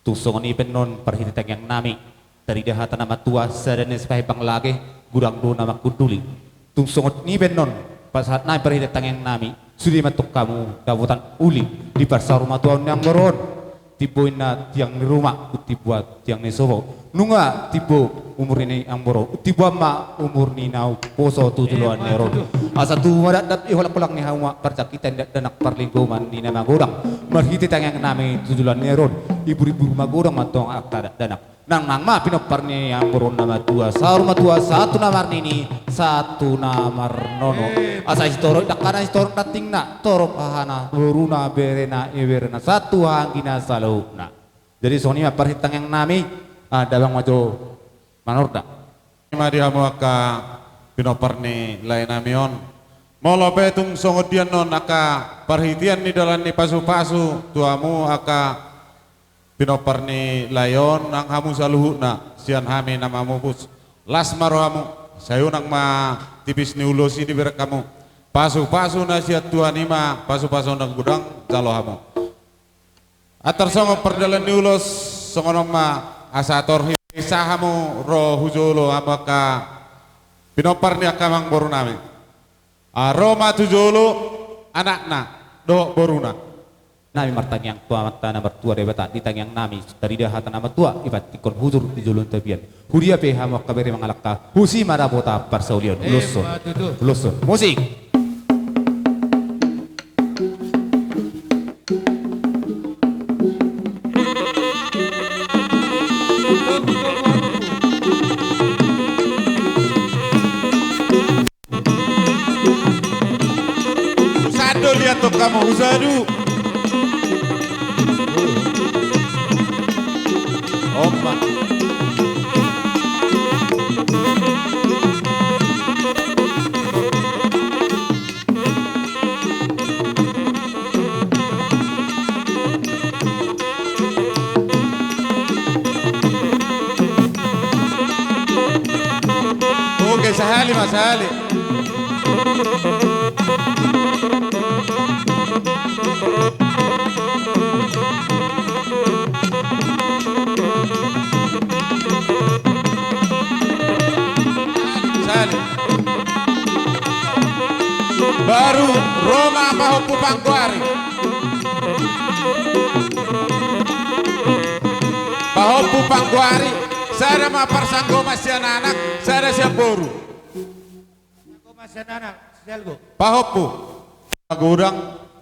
Tung songon i pe annon parhite tangiang nami, tarida hata na matua, sada ni sipahimbang lage, godang do na manghunduli. Tung songon i pe annon, pasahat nami parhite tangiang nami, sude ma antong hamu dapotan uli di parsaur matuaon ni amang boru on. Timbo ninna tiang ni ruma, dung timbo tiang ni sopo. Nunga timbo umur ni amang boru, dung timbo ma umur ni na umposo tu joloan ni ari on. Asa tubu ma dakdanak di holangholang ni hamu ma parjangkitan, dakdanak parlinggoman ni na magodang. Marhite tangiang nami tu joloan ni ari on, ibur-ibur magodang ma antong angka dakdanak. Nangnang ma pinompar ni amang boru on na matua, saur matua, sahat tu na marnini, sahat tu na marnono. Asa sitorop dangkana, sitorop rantingna, torop hahana, boruna, berena, iberena, sahat tu anggi na saluhutna. Jadi songon i ma parhite tangiang nami, ah, damang ma jo Manorda. I ma di hamu angka pinompar ni lae nami on. Molo pe tung songon dia annon angka parhitean ni dalan ni pasupasu tu hamu angka pinompar ni lae on, nang hamu saluhutna, sian hami na mamupus. Las ma rohamu, sai unang ma tipis ni ulos i dibereng hamu. Pasupasu na sian Tuhan i ma pasupasu na godang jalo hamu. Antar songon pardalan ni ulos, songon on ma, asa torhisa hamu ro hu jolo hamu angka pinompar ni angka amangboru nami. Ah, ro ma tu jolo anakna dohot boruna. Nami martangiang tu Amanta na martua Debata, di tangiang nami tarida hata na matua, ipantikkon hujur di jolo ni tapian. Huria pe hamu angka bere mangalangka, husi ma dapotan parsaulian. Ulos on. Emma tutu. Ulos on. Musik. Sado lihat tong kamu, sado. Ima sahali. Sahali. Baru ro ma pahompu panggoari. Pahompu panggoari, sada ma parsanggoman sian anak, sada sian boru. Pahompu. Magodang,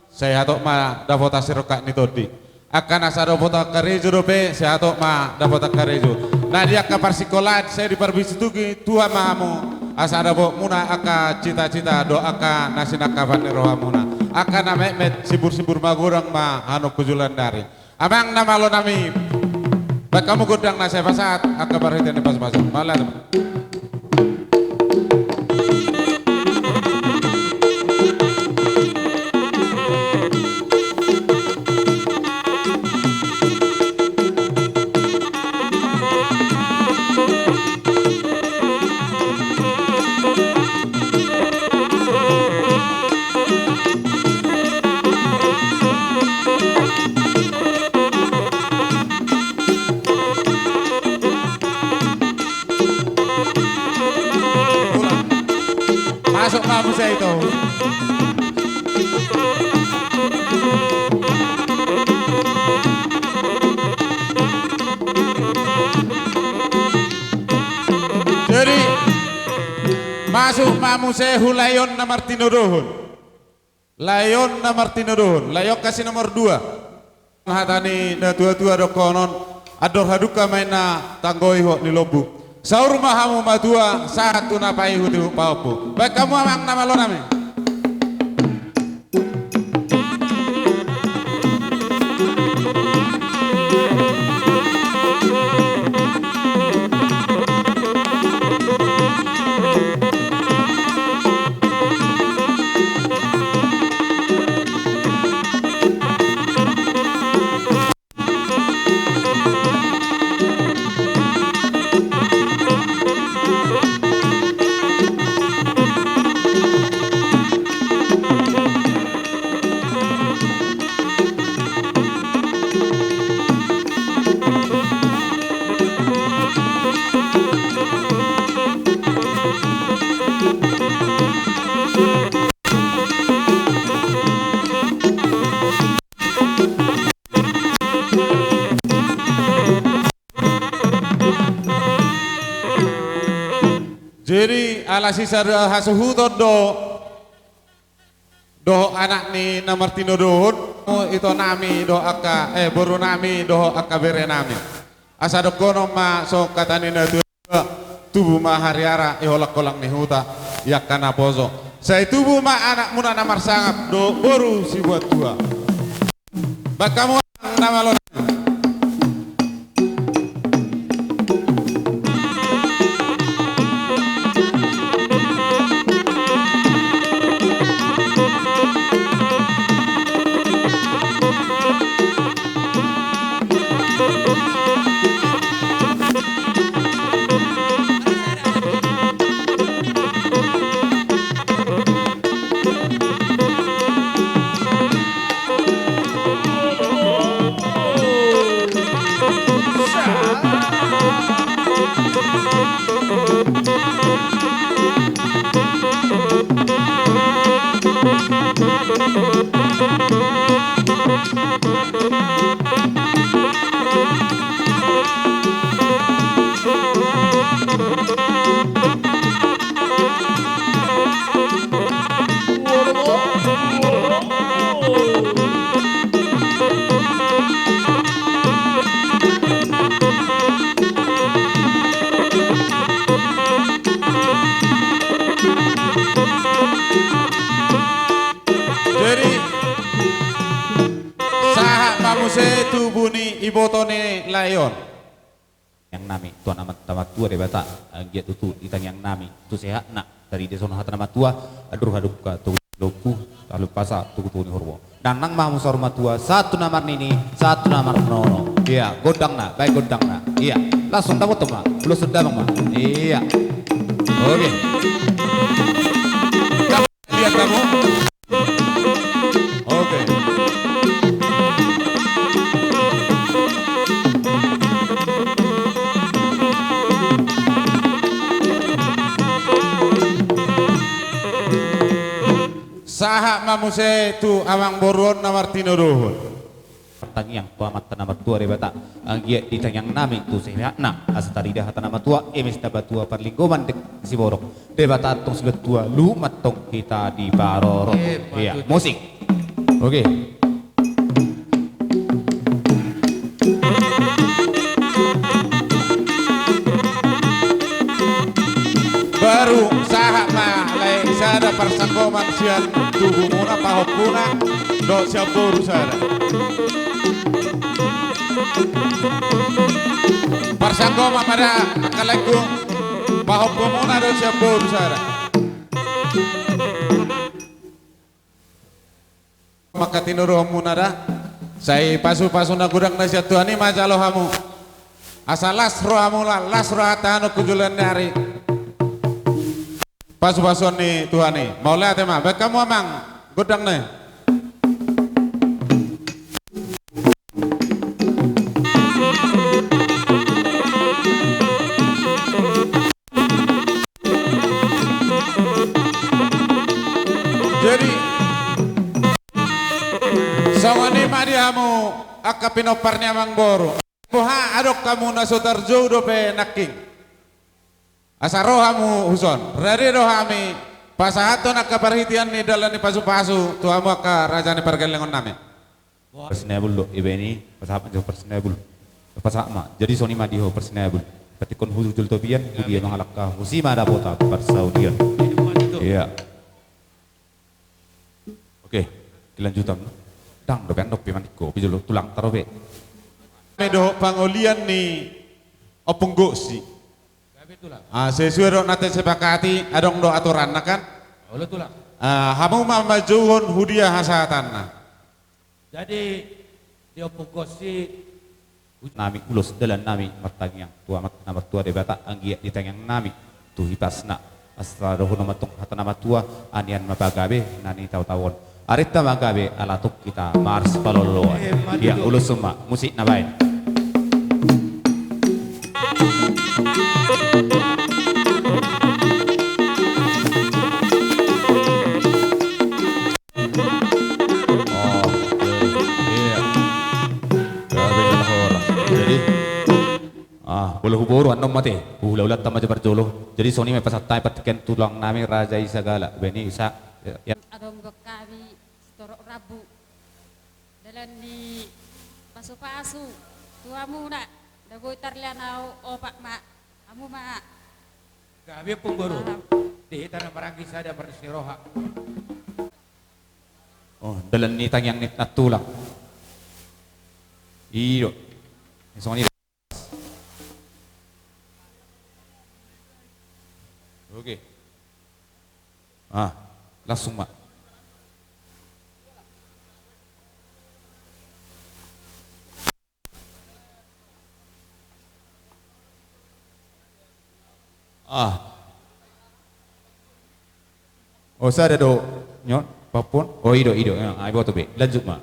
sai hatop ma dapotan sirongkap ni tondi. Angka na sadopotan karejo dope, sai hatop ma dapotan karejo. Na di angka parsikolaan, sai diparbisutugi Tuhan ma hamu, asa dapotmuna angka cita-cita dohot angka na sinangkapan ni rohamuna. Angka na metmet, simbur-simbur magodang ma hamu tu joloan ni ari. Amang na malo nami, baen hamu gondang na sai pasahat angka parhitean ni pasupasu. Mauliate ma. Masuk ma muse ito. Jadi, masuk ma muse tu lae on na martinodohon. Lae on na martinodohon, lae on kasi nomor dua. Hata ni na tua-tua dohonon, andor hadungka ma inna tanggo ihot ni lombu. Saur ma hamu matua, sahat tu na paihut-ihut pahompu. Baen hamu amang na malo nami. Jadi, ala sisada hasuhuton do dohot anak ni na martinodohon, ito nami dohot angka, eh, boru nami dohot angka bere nami. Asa dohonon ma songon hata ni na tua-tua, tubu ma hariara di holang-holang ni huta, di angka naposo. Sai tubu ma anakmuna na marsangap dohot boru sibuat tua. Baen hamu amang na malo. Jadi, sahat ma muse tubu ni iboto ni lae on. Tangiang nami tu Amanta Martua Debata, anggiat tutu ditangiang nami tu sehatna. Tadi dison hata ni natuatua, andor hadungka tu lombu, talu pasa tu tutu ni horbo. Nang nang ma hamu saur matua, sahat tu na marnini, sahat tu na marnono. Ia, gondangna, baen gondangna. Ia, langsung dapothon ma, ulos damang ma. Ia. Oke. Lihat kamu. Oke. Sahat ma muse tu amang boru on na martinodohon. Martangiang tu Amanta na martua Debata, anggiat di tangiang nami tu sisehatna, asa tarida hata na matua, eme sitabatua parlinggoman denggan siborok, Debata antong silehon tua, luhut ma antong hita diparorot. Iya, musik. Oke. Baru sahat ma lae sada parsanggoman sian tubumuna, pahompuna dohot sian boru sada. Parsanggoman ma da angka laengku, pahompumuna dohot sian boru sada. Mangkatinodohonmuna da, sai pasupasu na godang na sian Tuhan i ma jalo hamu. Asa las rohamuna, las rohanta tu joloan ni ari. Pasupasuon ni Tuhan i. Mauliate ma, baen hamu amang, gondang na i. Jadi, songon i ma di hamu angka pinompar ni amang boru. Boha adong hamu na so tarjou dope nangkin. Asa ro hamu tuson, rade do hami pasahathon angka parhitean ni dalan ni pasupasu tu hamu angka raja ni pargellengon nami. Persinabul do, iba ini pasahat ma jo persinabul. Pasahat ma, jadi songon i ma di ho persinabul. Patikkon hujul topian, tu dia mangalangka, husi ma dapotan parsaulian. Iya. Oke, kelanjutan. Ndang dope, ndang dope, maningko pe jolo, tulang tarope. Eme dohot pangolian ni Ompung Goksi. Ah, sesuai dohot na tasepakati, adong do aturanna kan? Olo tulang. Ah, hamu ma manjouhon tu dia hasahatanna. Jadi, di Ompung Goksi. Nami ulos dalan nami martangiang tu Amanta na martua Debata, anggiat di tangiang nami tu hipasna. Asa dohonon ma antong hata na matua, anian ma pagabe na nitaotaon. Arinta ma gabe ala tung hita marsipaolooloan. Iya, ulos ma, musik na baen. Oh, iya. Gabe na horas. Jadi, ah, molo huboru annon mate, huhulaulanta ma jo parjolo. Jadi songon i ma pasahat hami partingkian tulang nami Raja i Sagala, baen i sa, ya. Adong dohot hami sitorop rambu. Dalan ni pasupasu tu hamuna, na boi tarlean au opat ma, hamu ma. Gabe Ompung Boru. Di hita na maranggi sada mardos ni roha. Oh, dalan ni tangiang ni nantulang. I do. Songon i. Oke. Ah, langsung ma. Ah. Oh, sada do. Nyon, papon. Oh, i do, i do. Ah, iboto be. Lanjut ma.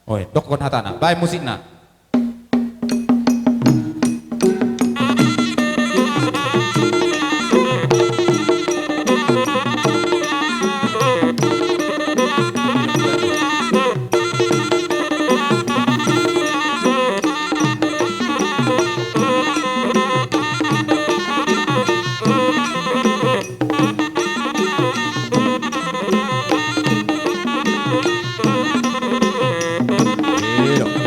Oh, dokkon hatana. Baen musikna.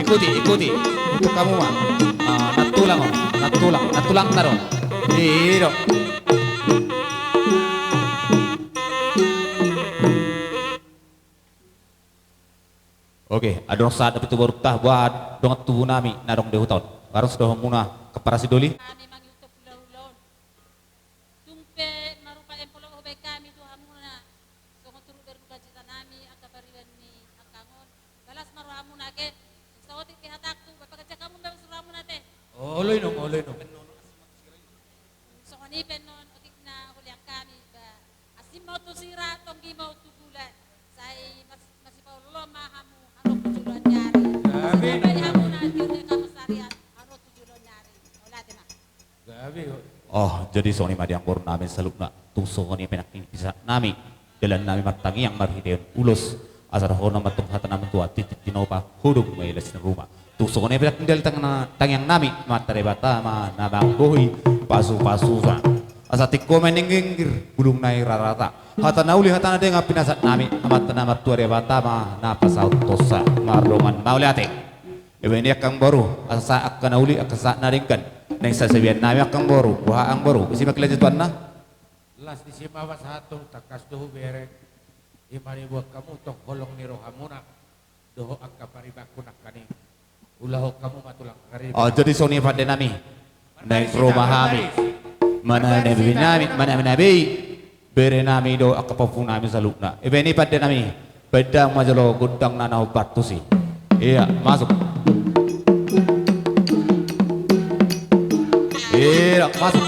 Ikuti, ikuti. Untuk kamu, Mak. Ah, nantulang, oh. Nantulang, nantulang taruh. Iyo. Oke, adong sada pitu borunta, buat dongan tubu nami na adong di huta on. Harus dohonmuna keparasi doli. Nami mangihuthon hulahula on. Tung pe marupa empolok hubaen hami tu hamuna, songon turut berduka cita nami angka pariban ni angkang on. Balas ma rohamuna ate. Saotik pe hatangku, bapak kerja kamu memang suruh hamuna ate. Olo inong, olo inong. Songon i pe annon otik na hulean hami, ba, asi Oh, jadi songon i ma di amangboru nami saluhutna. Tung songon i ma nangkin pinasahat nami, dalan nami martangiang marhitehon ulos. Asa dohonon ma tung hata na matua, titip tinopa, hudung ma i las ni ruma. Tung songon i ma nangkin dalan tang-, tangiang nami, Amanta Debata ma na manggohi pasupasuna. Asa tingko ma i ningginggir, bulungna i rarata. Hata na uli hata na denggan pinasahat nami, Amanta na martua Debata ma na pasahathonsa. Mardongan mauliate. Ibaen i angka amangboru, asa sahat angka na uli, angka sahat na denggan. Naeng sasabian nami angka amangboru, boha angka amangboru, ise ma kilanjutuanna? Las ni si mama sahat tu tangkas tu hubereng, i ma diboan hamu tong holong ni rohamuna, dohot angka paribanku nangkaning. Ulahon hamu ma tulang kari. Oh, jadi songon i pande nami. Naeng ro ma hami. Mana na bei nami, mana na bei. Bere nami do angka pahompu nami saluhutna. Ibaen i pande nami. Baen damang ma jolo gondang na na hombar tusi. Iya, masuk. Iya, masuk.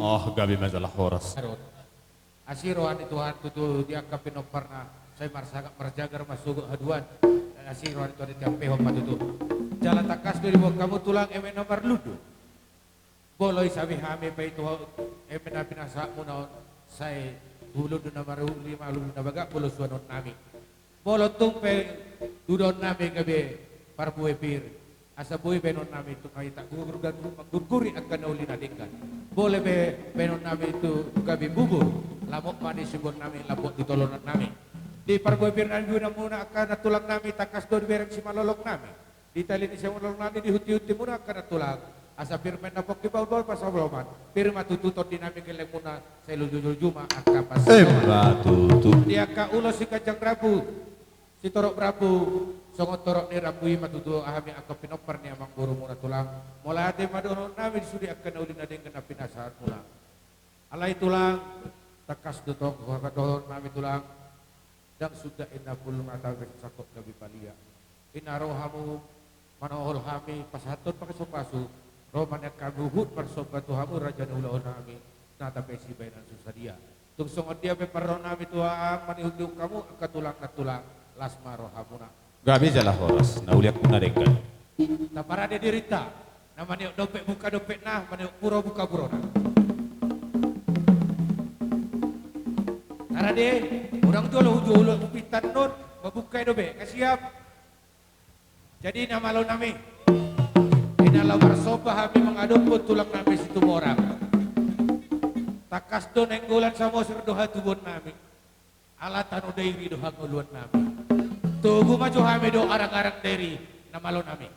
Oh, gabe ma jala horas. Asi roha ni Tuhan tutu di angka pinomparna, sai marsangap marjagar marsogot haduan. Asi roha ni Tuhan ditampehon ma tutu. Jala tangkas do diboan hamu tulang eme na marlundu. Molo i sabi hami pe i tu eme na pinasahatmuna on, sai tu lundu na maruli ma lundu na bagak molo suanon nami. Molo tung pe udaon nami gabe parbue pir, asa boi baenon nami tu na i tak gugur dan manggurguri angka na uli na denggan. Boi pe baenon nami tu gabe bubur, Lamot ma di siboan nami, lamot di tolonan nami. Di parbue pir nami, di bulan muna angka nantulang nami, tangkas do dibereng simalolong nami. Di tali ni simalolong nami, dihunti-hunti muna angka nantulang. Asa pir ma inna pongki, bahul-bahul pansalongan. Pir ma tutu tondi nami, gelleng muna sai luju-luju ma angka pansalongan. Emma tutu. Di angka ulos si ganjang rambu, sitorop rambu, songon torop ni rambu i ma tutu hami angka pinompar ni amangboru muna tulang. Mauliate ma dohonon nami di sude angka na uli na denggan na pinasahat muna. Alai tulang, tangkas do tong huhatahon nami tulang. Ndang suda inna pul mata bersangkot gabe palia. Inna ro hamu manohol hami pasahathon pasu-pasu, ro ma nian hami huhut marsomba tu hamu raja ni ulaon nami, na tapaihut sibahenon sadia. Tung songon dia pe parro nami tulang, manihut-ihut hamu angka tulang nantulang, las ma rohamuna. Gabe jala horas, na uli angka na denggan. Taparade dirinta, na manihut dompet buka dompetna, manihut puro buka purona. Tarade, unang jolo hujolo hupinta annon, mambuka i dope, nga siap. Jadi na malo nami, inna laho marsomba hami mangadophon tulang nami Situmorang. Tangkas do Nainggolan, Samosir do hatubuan nami. Ala tano Dairi do hangoluan nami. Togu ma jo hami do arang-arang Dairi, na malo nami.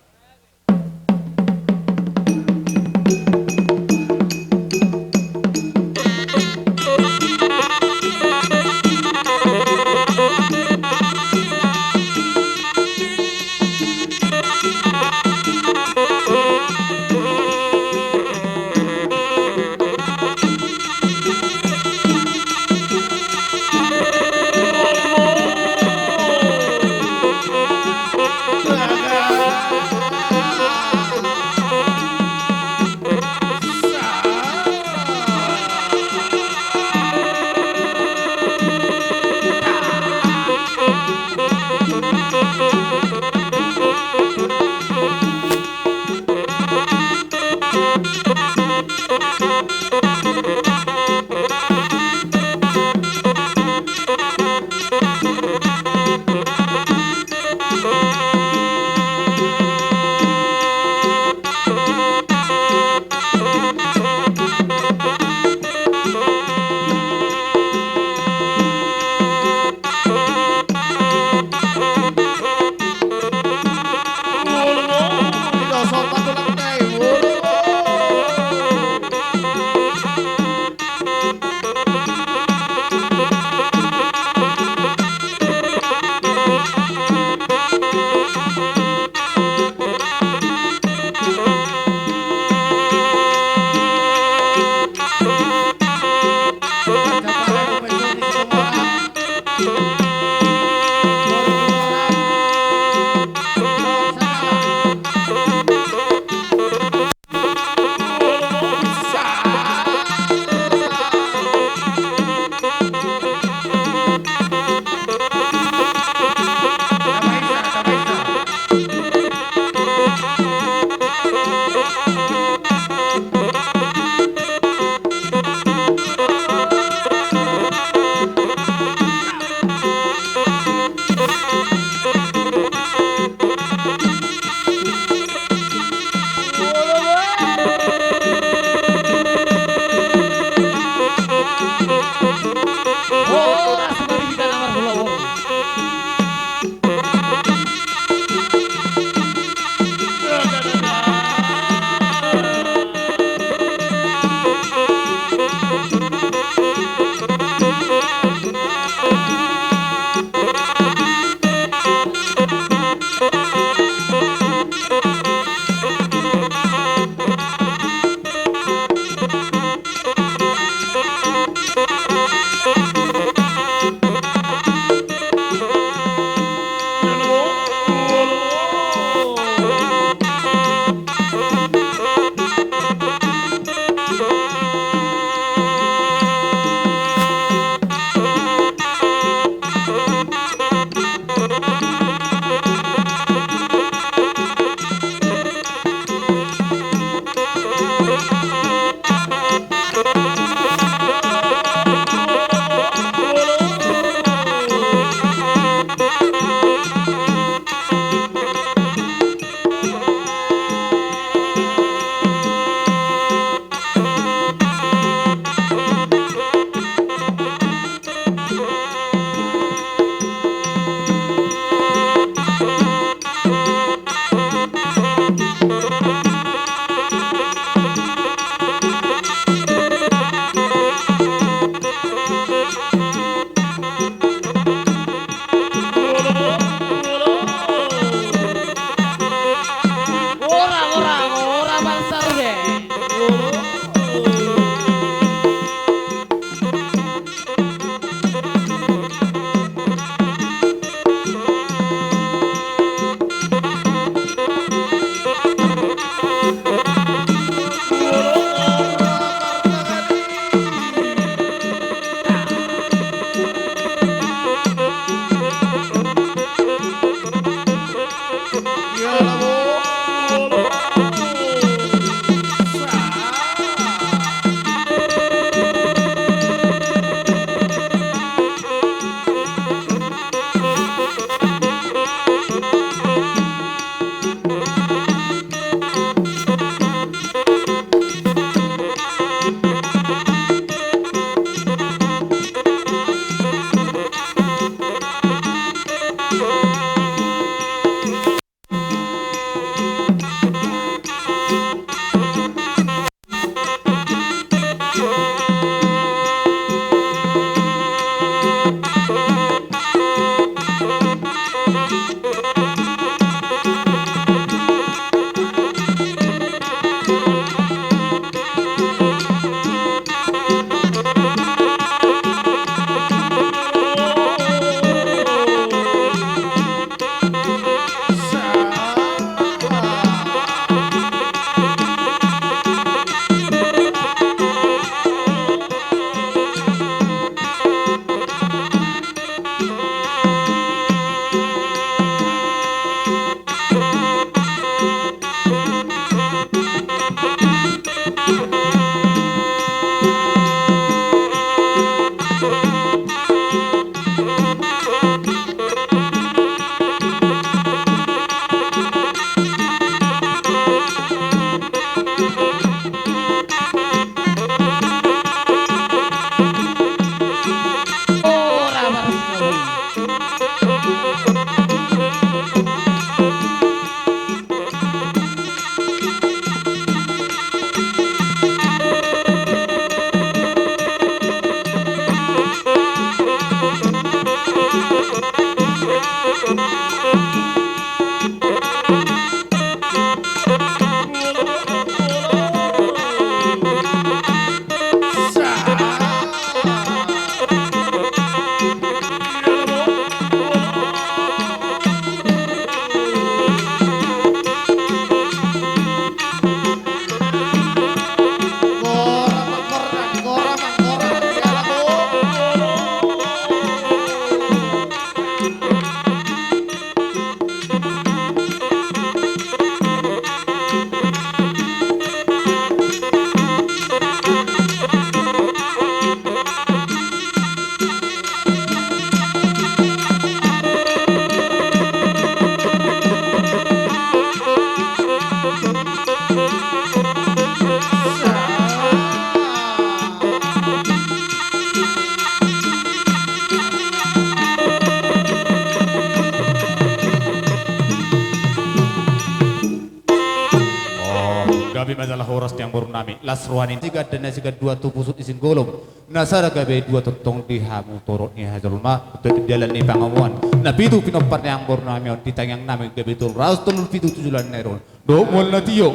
Gabe ma jala horas ni amangboru nami. Las roha ni siganda na sigandua tu pusuk ni singgolom. Na sada gabe dua tongtong di hamu torop ni hajolma. Di dalan ni pangomoan. Na pitu pinompar ni amangboru nami on di tangiang nami gabe tolu ratus tolu pulu pitu tu joloan na i on. Dohot mual na tio.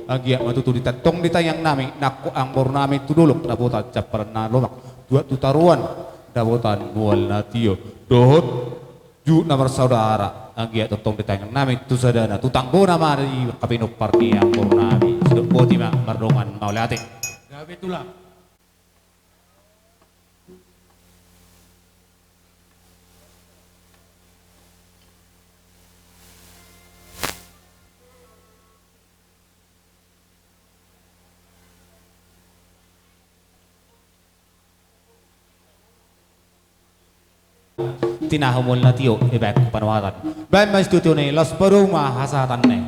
Anggiat ma tutu ditongtong di tangiang nami. Nangkok amangboru nami tu dolok dapotan jampalan na lomak. Tuat tu taruan dapotan mual na tio. Dohot juhut na marsaudara, anggiat tongtong di tangiang nami tu sadana, tu tanggona ma di angka pinompar ni amangboru nami, sidok boti ma mardongan mauliate. Gabe tulang. Tinahu mual na tio, dibaen panuatan. Baen ma situtu ni, laos padomu ma hasahatanna i.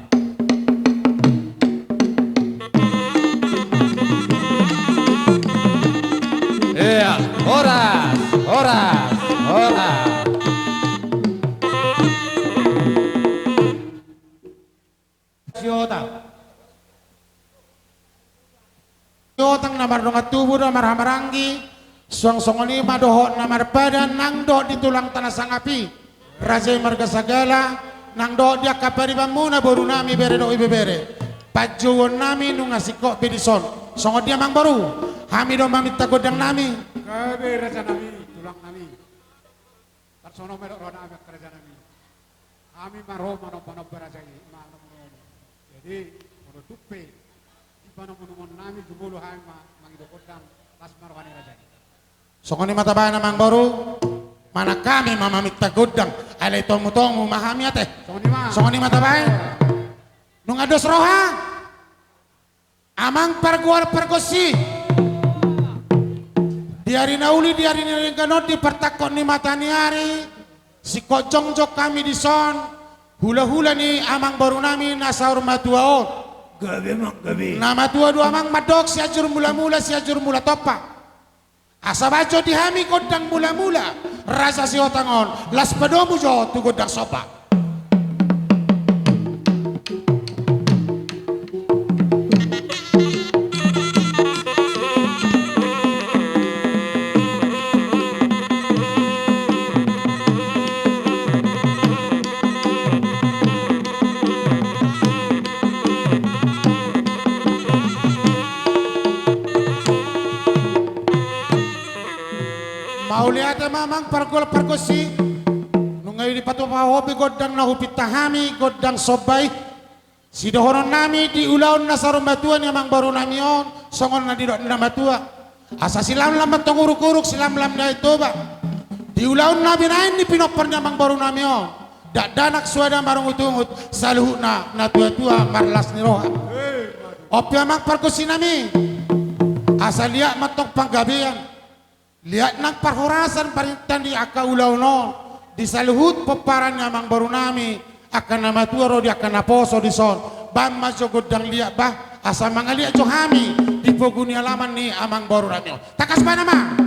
Ia, horas, horas, horas. Siotang. Siotang na mardongan tubu do marhahamaranggi, suang songon i ma dohot na marpadan nang dohot di tulang tana sangap i, raja i marga sagala, nang dohot di angka paribanmuna boru nami bere dohot ibebere. Panjouon nami nunga singkop be dison. Songon dia amangboru, hami do maminta gondang nami. Gabe raja nami, tulang nami. Tarsongon on ma dok roha nami angka raja nami. Hami ma ro manomba-nomba raja i, manomba-nomba. Jadi, molo tung pe di panomunungan nami jumolo hami ma mangido gondang, las ma roha ni raja i. Songon i ma tabaen amangboru, manang hami ma maminta gondang, alai tomu-tomu ma hami ate. Songon i ma. Songon i ma tabaen. Nunga dos roha. Amang pargual pargonsi. Di ari na uli, di ari na denggan on, di partangkok ni mata ni ari, singkop jongjong hami dison, hula-hula ni amangboru nami na saur matua on. Gabe, amang, gabe. Na matua do amang mandok Sianjur Mula-mula, Sianjur Mula Tompa. Asa baen jo di hami gondang mula-mula, raja Siotang on, laos padomu jo tu gondang somba. Mauliate ma amang pargual pargonsi. Nunga i dipatupa ho be gondang na hupinta hami, gondang somba i. Sidohonon nami di ulaon na saur matua ni amangboru nami on, songon na nidok ni na matua. Asa silamlam ma tong uruk-uruk, silamlam ni Aek Toba. Di ulaon na binaen ni pinompar ni amangboru nami on, dakdanak suada marungut-ungut, saluhutna natua-tua marlas ni roha. On pe amang pargonsi nami, asa liat ma tong panggabean, liat nang parhorasan parinta ni angka ulaon on, di saluhut pomparan ni amangboru nami, angka na matua ro di angka naposo dison, baen ma jo gondang liat bah, asa mangaliat jo hami, di pogu ni alaman ni amangboru nami on. Tangkas baen amang.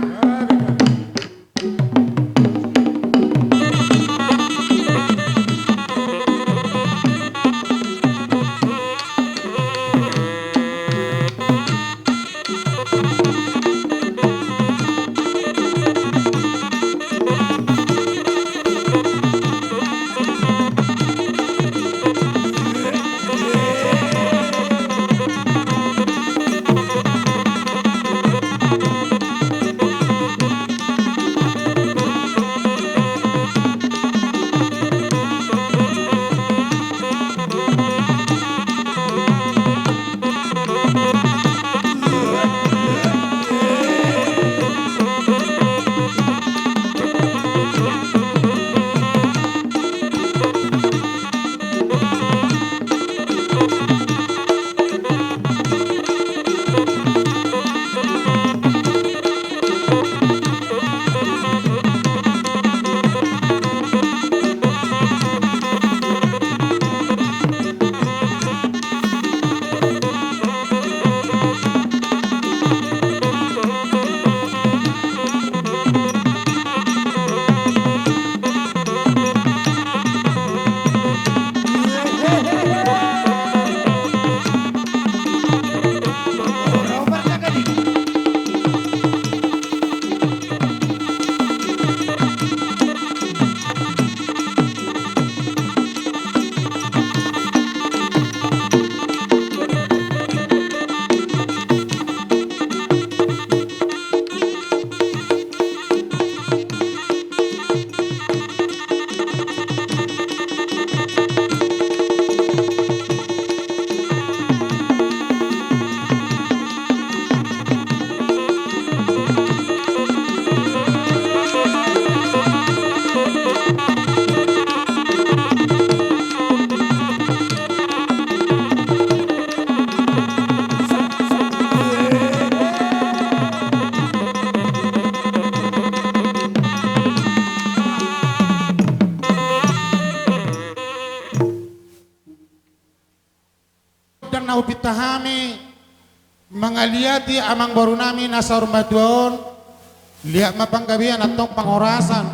mangaliati amangboru nami na saur matua on, liat ma panggabean antong panghorasan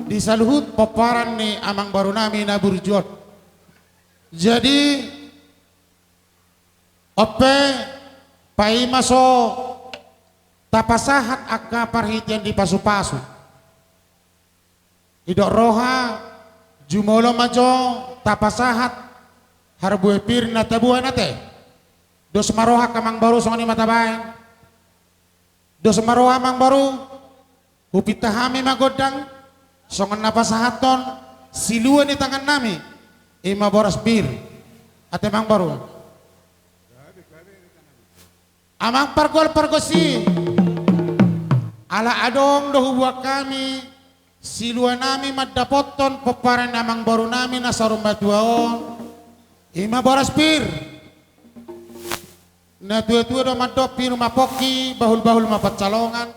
di saluhut pomparan ni amangboru nami na burju on. Jadi, on pe, paima so tapasahat angka parhitean di pasupasu. Didok roha, jumolo ma jo tapasahat harbue pir na taboan ate. Dos ma roha angka amangboru, songon i ma tabaen. Dos ma roha amangboru, hupinta hami ma gondang, songon na pasahathon silua ni tangan nami, i ma boras pir. Ate amangboru. Amang pargual pargonsi, ala adong do huboan hami silua nami mandapothon pomparan ni amangboru nami na saur matua on, i ma boras pir. Natuatua do mandok: Pir ma pongki, bahulbahul ma pansalongan.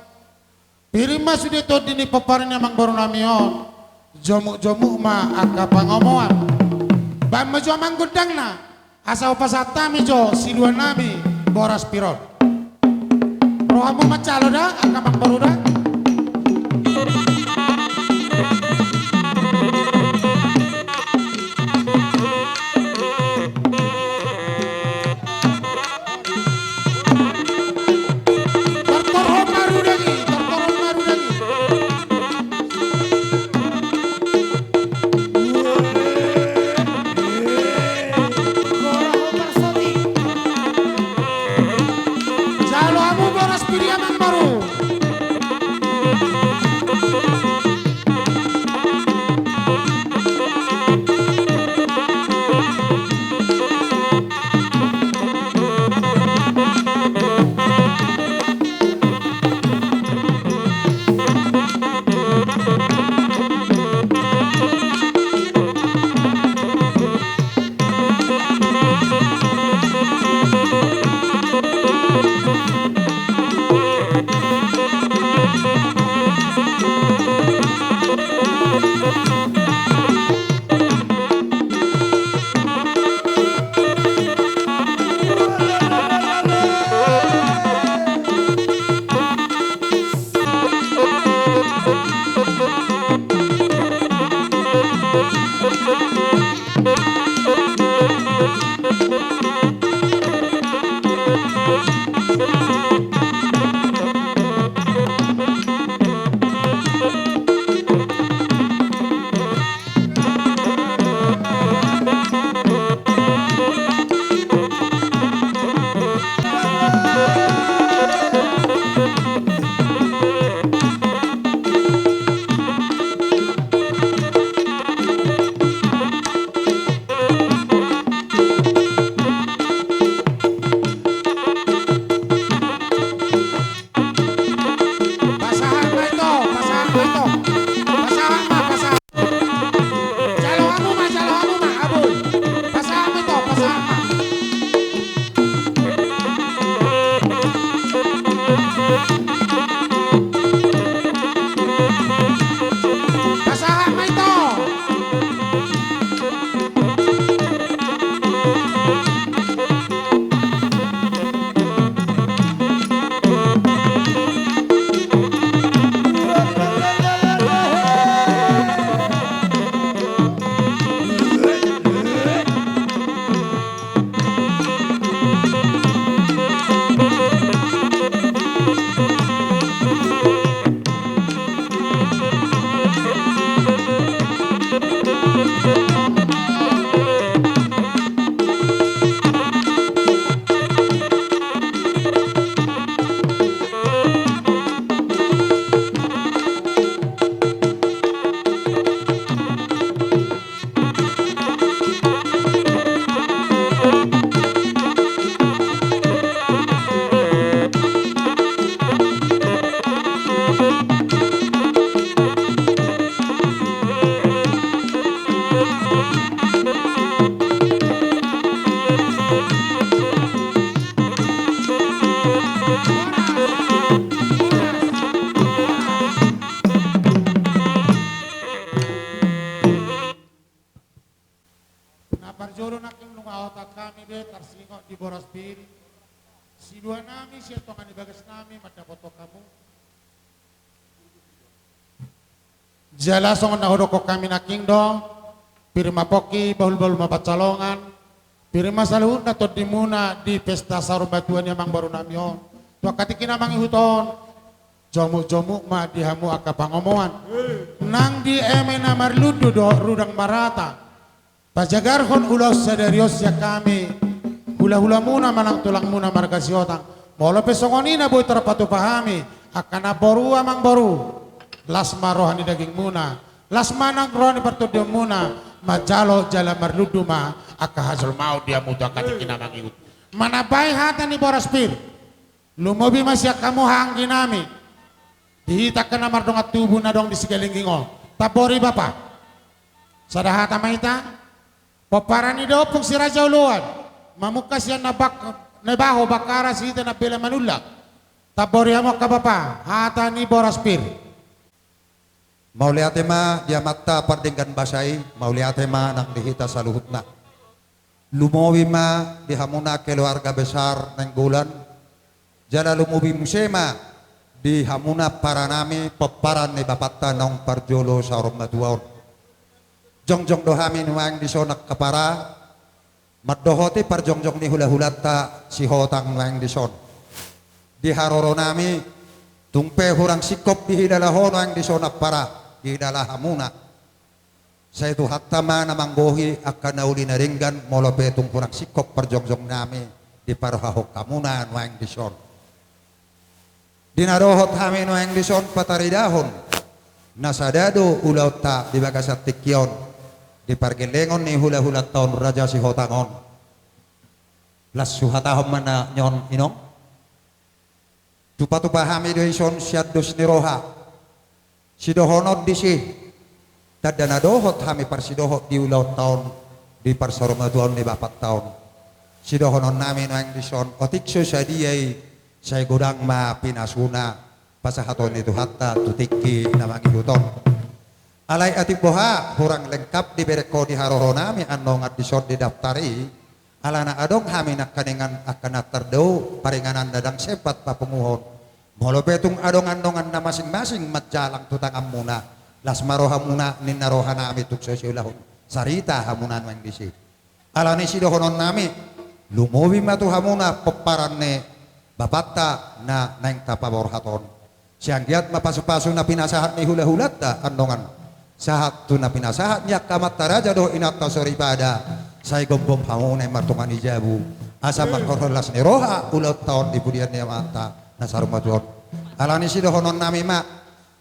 Pir ma sude tondi ni pomparan ni amangboru nami on, jomukjomuk ma angka pangomoan. Baen ma jo amang gondangna, asa hupasahat hami jo silua nami boras pir on. Rohamu manjalo da, angka amangboru da? Tortorhon ma rudang i, tortorhon ma rudang i. Jalo hamu boras pir i, amangboru. Siduanami sian tonga ni bagasnami mandapothon hamu. Jala songon na hudokkon hami nangkin do, pir ma pongki, bahulbahul ma pansalongan, pir ma saluhutna tondimuna di pesta saur matua ni amangborunami on. Tu angka tingki na mangihut on, jomukjomuk ma di hamu angka pangomoan. Nang di eme na marlundu dohot rudang marata, pajagarhon ulaon sadari on sian hami, hulahulamuna manang tulangmuna marga Sihotang. Molo pe songon i na boi tarpatupa hami, angka namboru amangboru, las ma roha ni dagingmuna, las ma nang roha ni partondionmuna, manjalo jala marlundu ma angka hajolmaon di hamu tu angka tingki na mangihut. Manambai hata ni boras pir. Lumobi ma sian hamu haha angginami. Di hita angka na mardongan tubu na adong di sigalingging on. Tambori bapa. Sada hata ma hita. Pomparan ni da Ompung Si Raja Oloan. Mamungka sian na bak-, na baho bakara sihite na bela manulla. Tambori hamu angka bapa. Hata ni boras pir. Mauliate ma di Amanta pardenggan basa i, mauliate ma nang di hita saluhutna. Lumobi ma di hamuna keluarga besar Nainggolan, jala lumobi muse ma di hamuna paranami pomparan ni bapanta naung parjolo saur matua on. Jongjong do hami nuaeng dison angka para, mandohoti parjongjong ni hulahulanta Sihotang nuaeng dison. Di haroronami, tung pe hurang singkop dihilala ho nuaeng dison ampara, dihilala hamuna. Sai Tuhanta ma na manggohi angka na uli na denggan molo pe tung hurang singkop parjongjongnami diparrohahon hamuna nuaeng dison. Di na dohot hami nuaeng dison pataridahon, na sada do ulaonta di bagasan tingki on, di pargellengon ni hulahulanta on Raja Sihotang on. Las huhatahon ma na nion inong. Tupatupa hami do dison sian dos ni roha. Sidohonon disi. Tanda na dohot hami parsidohot di ulaonta on, di parsaurmatuaon ni bapanta on. Sidohononnami nuaeng dison, otik so sadia i, sai godang ma pinasuna, pasahaton ni Tuhanta tu tingki na mangihut on. Alai atik boha, hurang lengkap dibereng ho di haroronami annon dison di daftar i, alana adong hami nangkaningan angka na tardao, paringanan na ndang sempat papunguhon. Molo pe tung adong annon na masing-masing manjalang tu tanganmuna, las ma rohamuna ninna rohanami tung so siulahon sarita hamuna nuaeng disi. Alani sidohononnami, lumobi ma tu hamuna pomparan ni bapanta na naeng tapaborhat on. Sai anggiat ma pasupasu na pinasahat ni hulahulanta annon, sahat tu na pinasahat ni angka amanta raja dohot inanta soripada, sai gombom hamu naeng martonga ni jabu, asa marhorhon las ni roha ulaonta on di pudian ni Amanta na saur matua on. Alani sidohononnami ma,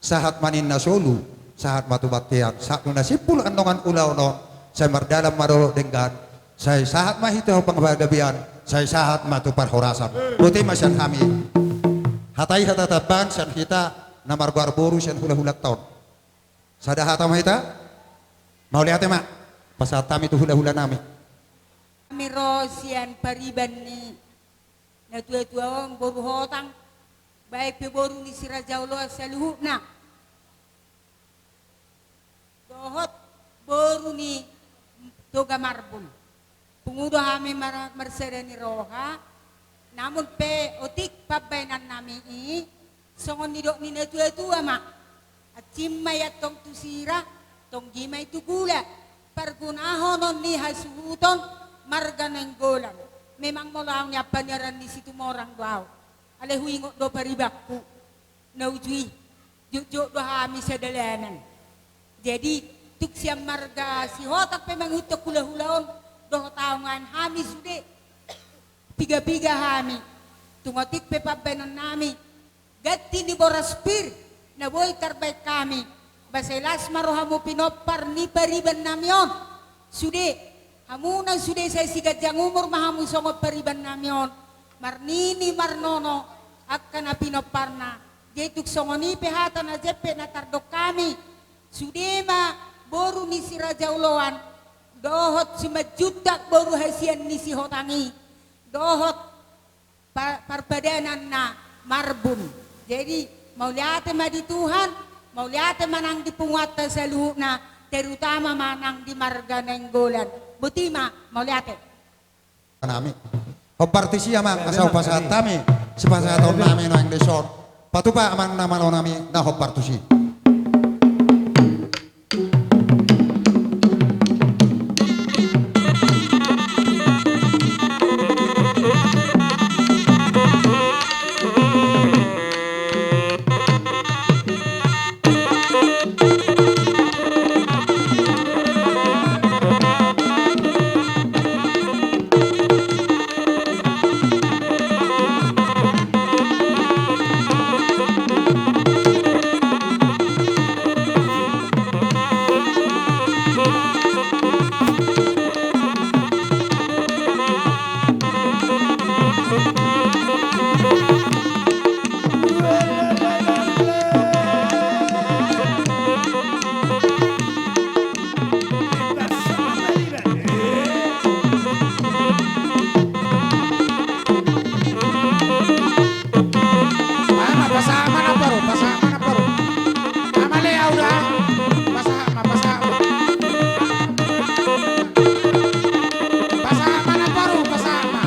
sahat ma ninna solu, sahat ma tu bontean, sahat tu na simpul annon ulaon on, sai mardalan ma dohot denggan, sai sahat ma hita tu panggabean, sai sahat ma tu parhorasan. Botima sian hami. Hata i hata tamban sian hita na margoar boru sian hulahulanta on. Sada hata ma hita. Mauliate ma. Pasahat hami tu hulahulanami. Hami ro sian pariban ni natuatua on, boru Hotang, baen pe boru ni Si Raja Oloan saluhutna. Dohot boru ni Toga Marbun. Pungu do hami mar-, marsada ni roha, namun pe otik pambaenannami i, songon nidok ni natuatua ma. Ansim ma i antong tu sira, tonggi ma i tu gula. Pargunahonon ni hasuhuton marga Nainggolan. Memang molo au nian paniaran ni Situmorang do au. Alai huingot do paribanku na uju i. Jotjot do hami sadalanan. Jadi, tung sian marga Sihotang pe mangihuthon hulahula on, dohot au nuaeng hami sude, pigapiga hami. Tung otik pe pambaenannami, ganti ni boras pir na boi tarbaen hami, ba sai las ma rohamu pinompar ni paribannami on. Sude, hamuna sude sai siganjang umur ma hamu songon paribannami on. Marnini marnono angka na pinomparna. Jadi tung songon i pe hata na jempek na tardok hami. Sude ma boru ni Si Raja Oloan. Dohot Simanjuntak boru hasian ni Sihotang i. Dohot pa-, parpadanan na Marbun. Jadi, mauliate ma di Tuhan, mauliate ma nang di punguanta saluhutna, terutama ma nang di marga Nainggolan. Botima, mauliate. Nami. Hombar tusi amang, asa hupasahat hami sipasahatonnami nuaeng dison. Patupa amang na malo nami na hombar tusi. Pasahat ma na paru, pasahat ma na paru. Amale au da. Pasahat ma, pasahat ma. Pasahat ma na paru, pasahat ma.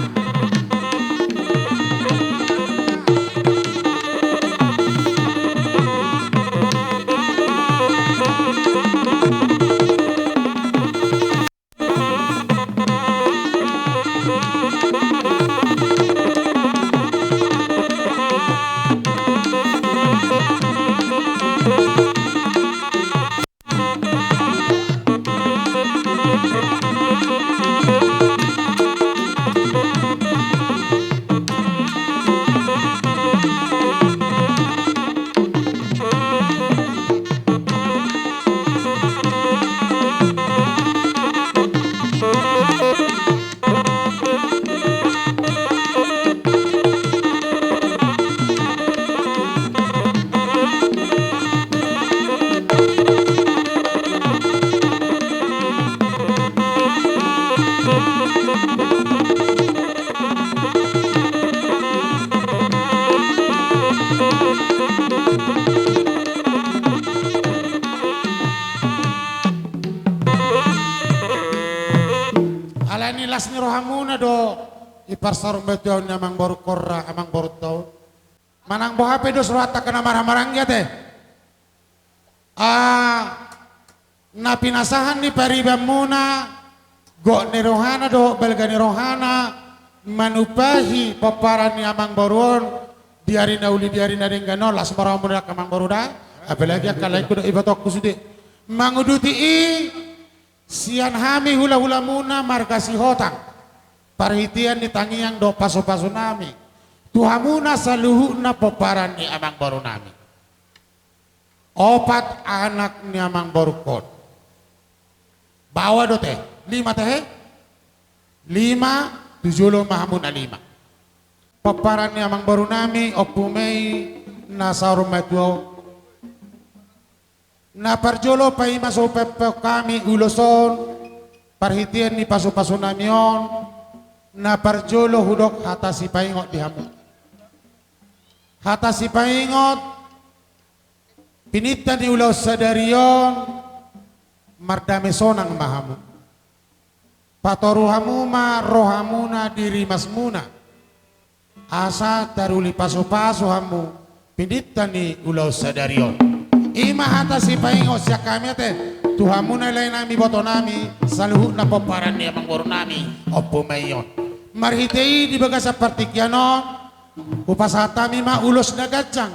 Alani las ni rohamuna do diparsaur ma tu ahu ni amangboru Korra, amangboru Taun. Manang boha pe dos rohanta angka na marhahamaranggi ate. Ah, na pinasahat ni paribanmuna, gok ni rohana dohot balga ni rohana, manumpahi pomparan ni amangboru on, di ari na uli di ari na denggan on, las ma rohamuna angka amangboru da, apalagi angka laengku dohot ibotongku sude. Manguduti i, sian hami hulahulamuna marga Sihotang, parhitean ni tangiang dohot pasupasu nami, tu hamuna saluhutna pomparan ni amangboru nami. Opat anak ni amangborungkon. Baoa do te, lima te he? Lima, tu jolo ma hamu na lima. Pomparan ni amangboru nami, Ompu Ma i na saur matua on. Na parjolo paima so hupeopehon hami ulos on, parhitean ni pasupasu nami on, na parjolo hudok hata sipaingot di hamu. Hata sipaingot, pininta ni ulaon sadari on, mardame sonang ma hamu. Patoru hamu ma rohamuna di rimasmuna. Asa taruli pasupasu hamu pininta ni ulaon sadari on. I ma hata sipaingot sian hami ate, tu hamu na lae nami, iboto nami, saluhutna pomparan ni amangboru nami, Ompu Ma i on. Marhite i di bagasan partingkian on, hupasahat hami ma ulos na ganjang.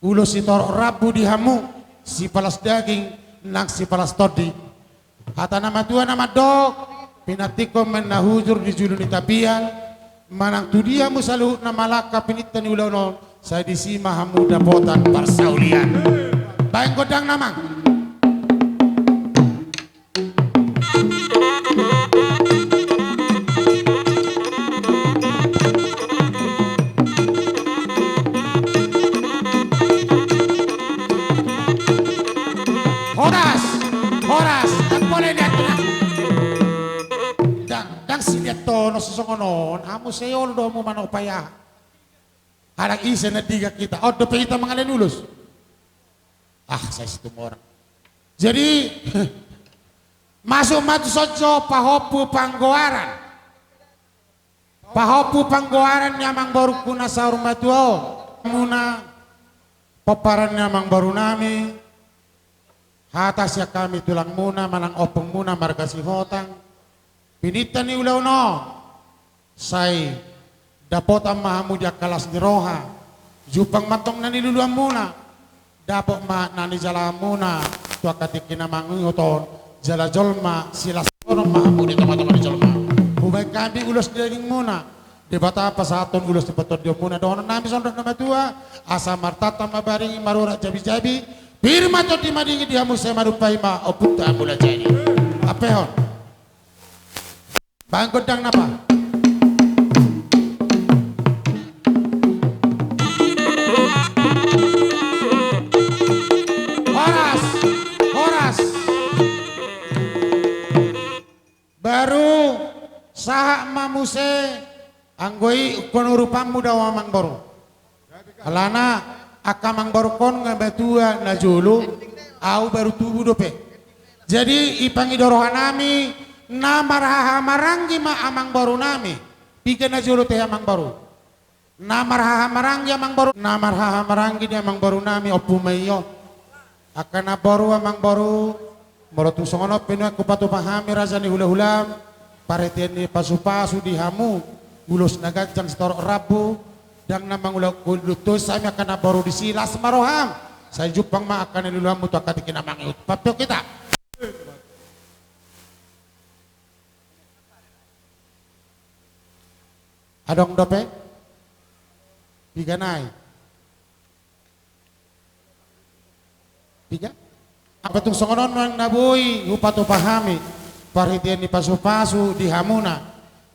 Ulos sitorop rambu di hamu, sipalas daging, nang sipalas tondi. Hata na matua na mandok, pinantikhon ma inna hujur di julu ni tapian, manang tu dia hamu saluhutna mangalangka pininta ni ulaon on, sai disi ma hamu dapotan parsaulian. Baen gondang na amang. Horas, horas, ndang pola liat na. Ndang, ndang siliat to, na songon on, hamu sai olo do hamu manopaya. Halak ise na digan hita, on dope hita mangalehon ulos. Ah, sai situmorang. Jadi, masuk ma tu son jo pahompu panggoaran. Pahompu panggoaran ni amangborungku na saur matua on. Muna, pomparan ni amangborunami, hata sian hami tulangmuna manang ompungmuna marga Sihotang. Pinangido ni ulaon on, sai dapotan ma hamu di angka las ni roha. Jumpang ma antong na niluluanmuna, dapot ma na nijalahanmuna tu angka tingki na mangihut on. Jala jolma silas dohonon ma hamu di tongatonga ni jolma. Hubaen hami ulos dagingmuna, Debata pasahathon ulos ni partondionmuna. Dohononnami songon na matua, asa martata ma baringin, marurat jabijabi, pir ma tondi madingin di hamu, sai manumpak ma Ompunta Mulajadi. Ampehon. Baen gondang napa? Horas, horas. Baru sahat ma muse, anggo i ingkon urupanmu do amangboru. Alana angka amangborungkon nga matua najolo, au baru tubu dope. Jadi i pangido rohanami, na marhahamaranggi ma amangborunami. Piga najolo tahe amangboru? Na marhahamaranggi amangboru, na marhahamaranggi di amangborunami, ompu ma i on. Angka namboru, amangboru, molo tung songon on pe nuaeng hupatupa hami raja ni hulahulam, parhitean ni pasupasu di hamu, ulos na ganjang sitorop rambu, ndang na mangula-, ulaonta hami angka namboru disi, las ma roham, sai jumpang ma angka na niluluanmu tu angka tingki na mangihut. Pampio hita. Adong dope? Piga nai? Piga? Anggo tung songon on nuaeng na boi hupatupa hami parhitean ni pasupasu di hamuna,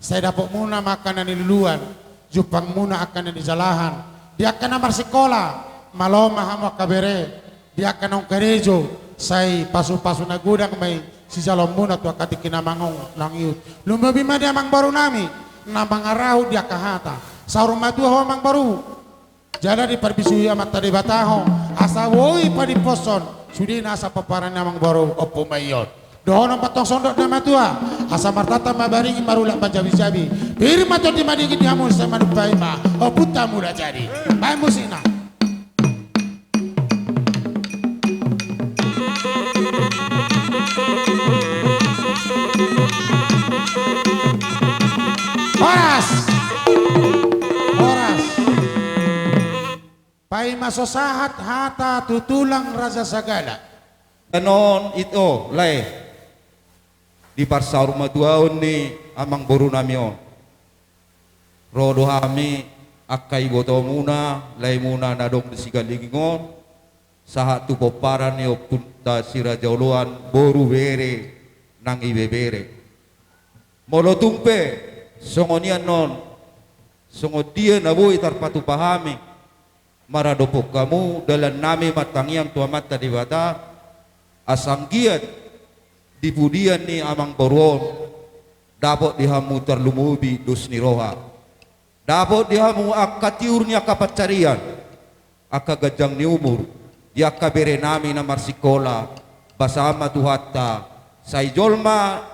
sai dapotmuna ma angka na niluluan, jumpangmuna angka na nijalahan, di angka na marsikola, malo ma hamu angka bere, di angka naung karejo, sai pasupasu na godang ma i sijaloonmuna tu angka tingki na mangihut. Lumobi ma di amangborunami na mangarahut di angka hata. Saur matua ho amangboru. Jala diparbisuhi Amanta Debata ho, asa boi padimposhon sude nasa pomparan ni amangboru, ompu ma i on. Dohonon ma antong songon na matua, asa martata ma baringin, marurat ma jabijabi, pir ma tondi madingin di hamu, sai manumpak ma Ompunta Mulajadi. Baen musikna. Horas. Horas. Paima so sahat hata tu tulang Raja Sagala. Danon ito, lae. Di parsaurmatuaon ni amangborunami on, ro do hami angka ibotomuna, laemuna na adong di Sigaliging on, sahat tu pomparan ni ompunta Si Raja Oloan, boru, bere nang ibebere. Molo tung pe songon i annon, songon dia na boi tarpatupa hami maradophon hamu, dalannami ma tangiang tu Amanta Debata, asa anggiat di pudian ni amangboru on, dapot di hamu tarlumobi dos ni roha, dapot di hamu angka tiur ni angka pansarian, angka ganjang ni umur, di angka berenami na marsikola, basa ma Tuhanta, sai jolma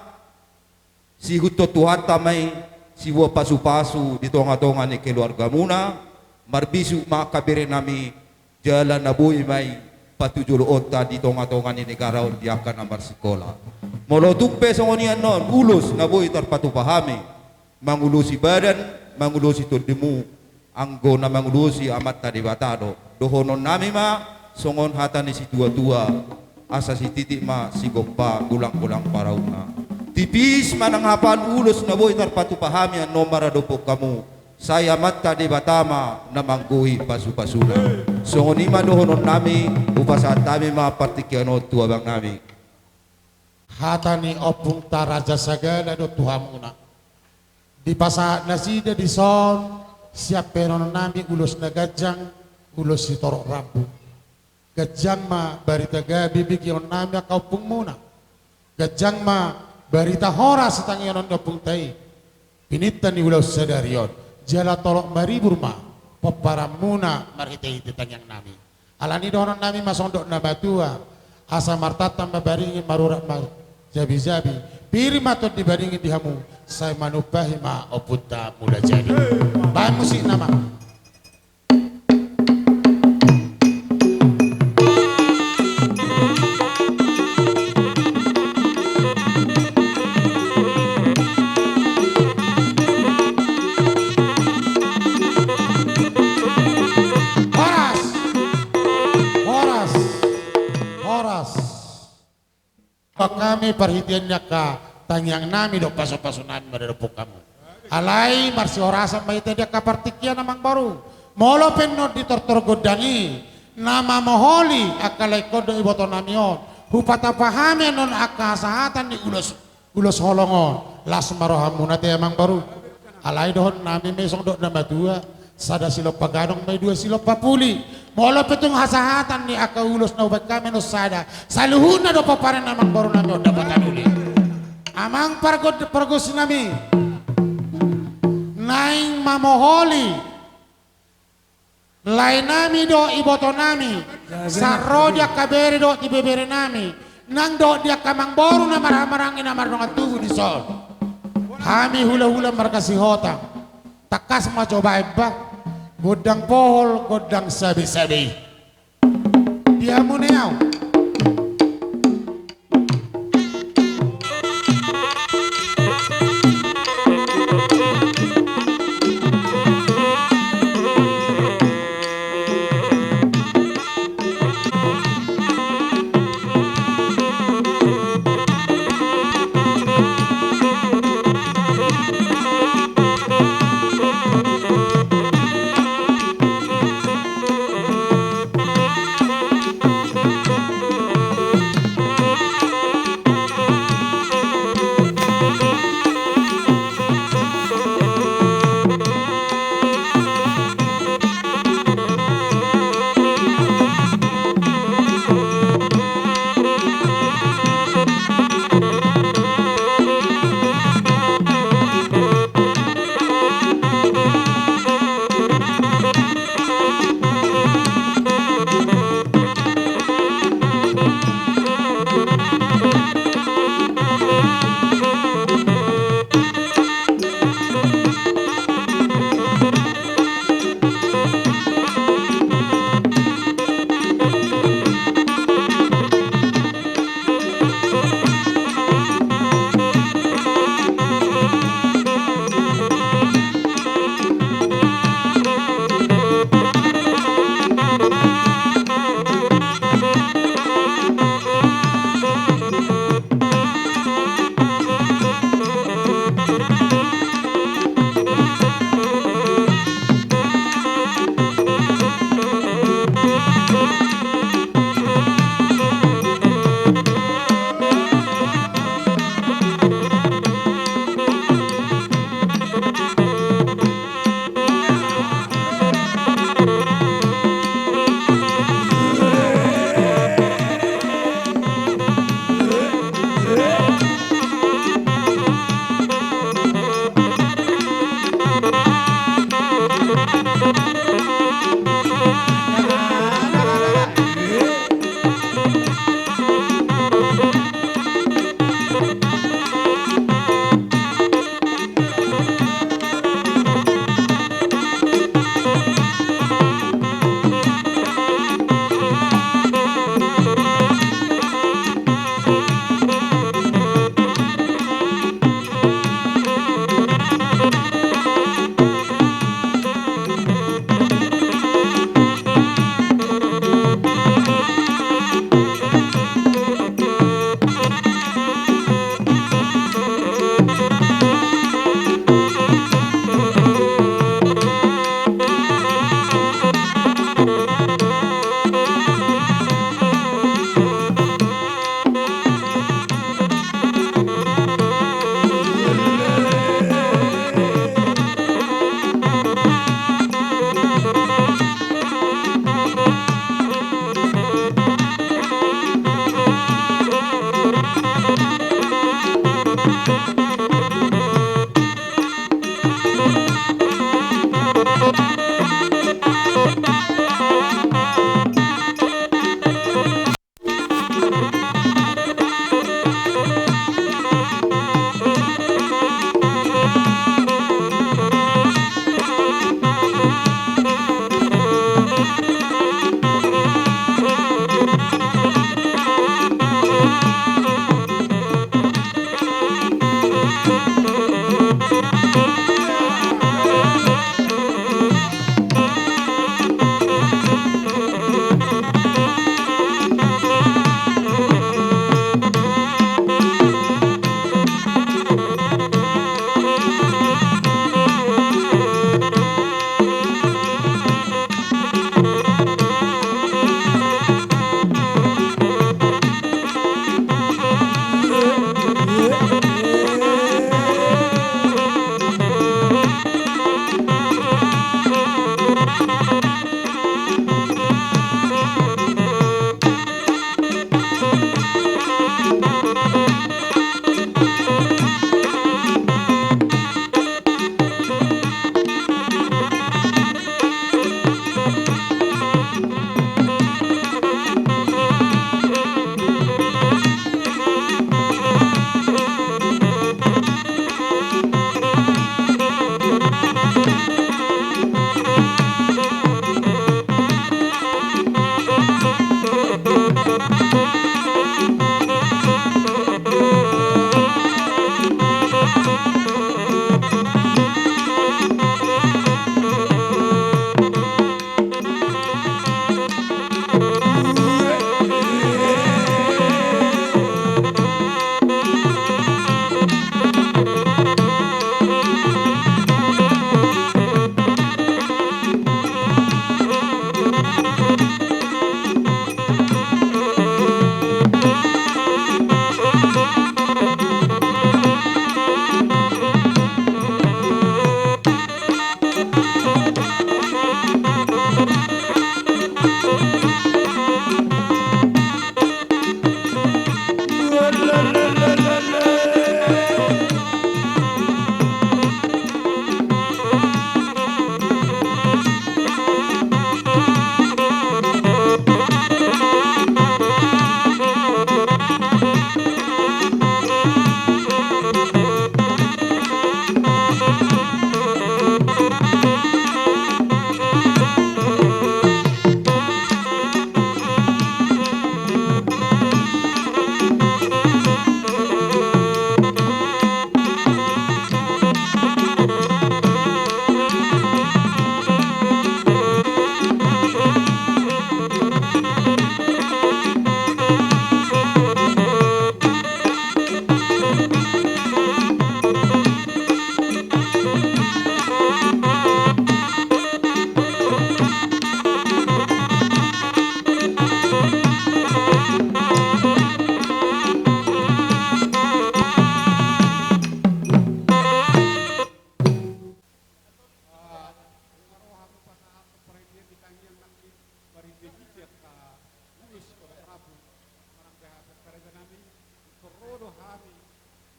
siihuthon Tuhanta ma i, siboan pasupasu di tongatonga ni keluargamuna, marbisuk ma angka berenami, jala na boi ma i patujoloonta di tongatonga ni negara on di angka na marsikola. Molo tung pe songon i annon ulos na boi tarpatupa hami, mangulosi badan, mangulosi tondimu, anggo na mangulosi Amanta Debata do. Dohononnami ma songon hata ni situatua, asa sititik ma sigompa, golanggolang parauna. Tipis manang hapan ulos na boi tarpatupa hami annon maradophon hamu, sai Amanta Debata ma na manggohi pasupasuna. Songon i ma dohononnami, hupasahat hami ma partingkian on tu abangnami. Hata ni ompunta Raja Sagala do tu hamuna. Dipasahat nasida dison sian bahenonnami ulos na ganjang, ulos sitorop rambu. Ganjang ma barita gabe begeonnami angka ompungmuna. Ganjang ma barita horas sitangiangkon ni ompungta i. Pinangido ni ulaon sadari on, jala torop maribur ma pomparanmuna marhitehite tangiangnami. Alani i dohononnami ma songon na matua, asa martata ma baringin, marurat ma jabijabi, Pir ma tondi badingin di hamu, sai manumpahi ma ompunta Mulajadi. Baen musikna ma. Horas. Horas. Horas. Hami parhitean ni angka tangiang nami dohot pasupasu nami maradophon hamu. Alai marsihorasan ma hita di angka partingkian, amang boru. Molo pe annon di tortor gondang i na mamoholi angka laengkon dohot iboto nami on, hupatapa hami annon angka hasahatan ni ulos, ulos holong on. Las ma rohamuna te, amang boru. Alai dohonon nami ma i songon dohot na matua: Sada silompa gadong ma i, dua silompa puli. Molo pe tung hasahatan ni angka ulos na hubaen hami annon sada, saluhutna do pomparan ni amang boru nami on dapotan uli. Amang pargo-, pargonsi nami, naeng mamoholi lae nami dohot iboto nami, sai ro di angka bere dohot ibebere nami, nang dohot di angka amang boru na marhahamaranggi na mardongan tubu dison. Hami hulahula marga Sihotang. Tangkas ma jo baen ba gondang pohol, gondang sabesabe i. Di hamu ni au. hami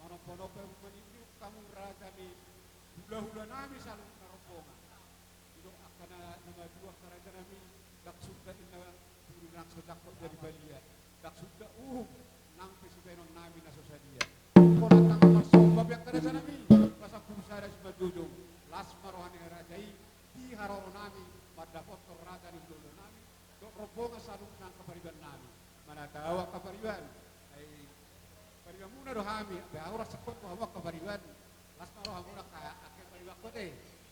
manomponompo, maninjung hamu raja ni hulahulanami saluhutna rombongan. Didok angka na, na madua angka rajanami, ndang suda inna pudi nang so jangkon jadi balia, ndang suda uhum nang pe sibahenonnami na so sadia. Pola tangkas marsomba pe angka rajanami, pasangkupsada simanjujung, las ma roha ni raja i di haroronami mandapothon raja ni hulahulanami dohot rombongan saluhutna angka paribanami. Manatau angka pariban, ai paribanmuna do hami, be ahu rasa kot tu hamu angka pariban. Las ma rohamuna angka, angka pariban kot e.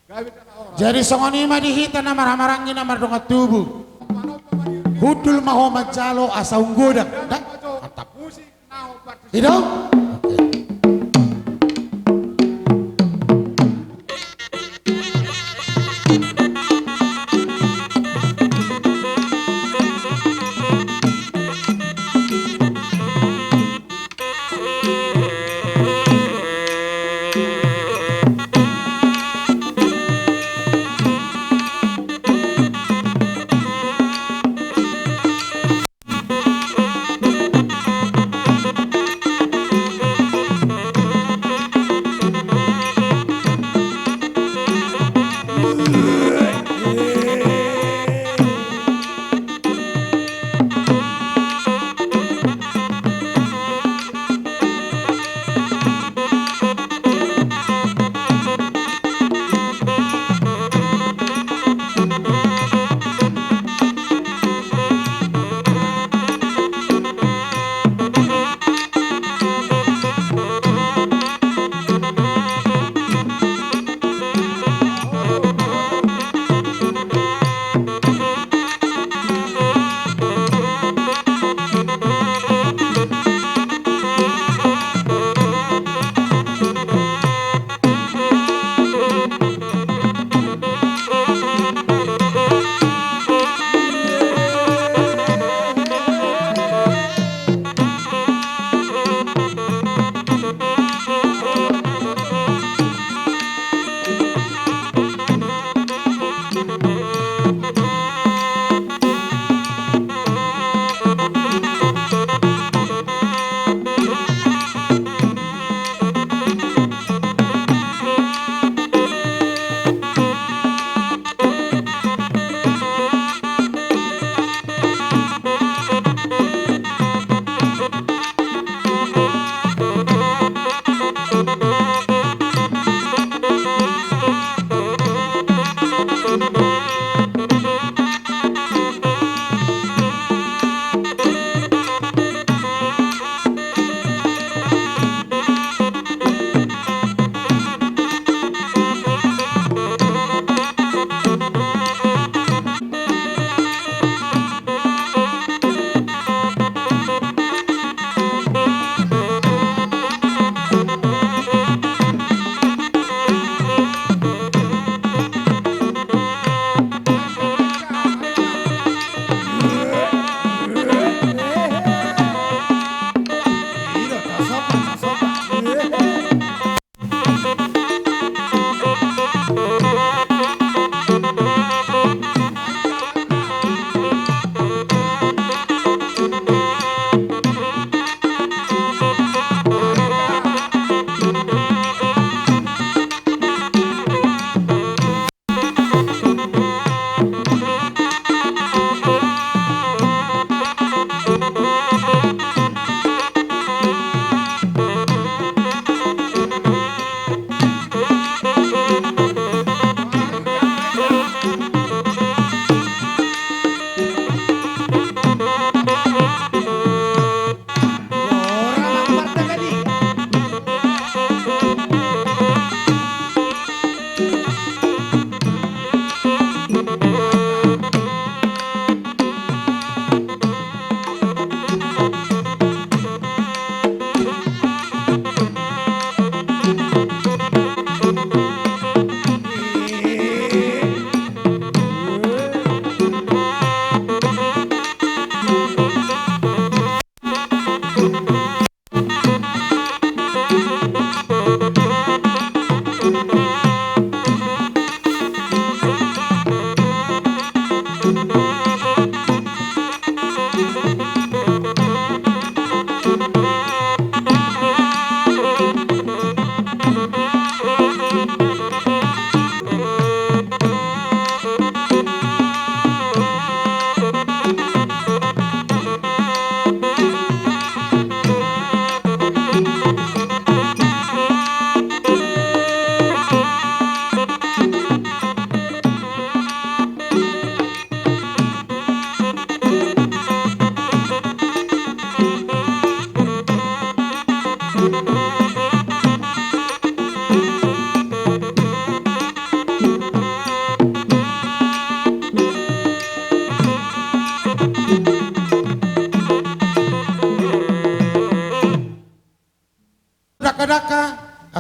Gabe tana ora. Jadi songon i ma di hita na marhahamaranggi na mardongan tubu. Hundul ma ho manjalo asa umgodang. Dah, mantap. Musik na ho parti. Ido? Oke.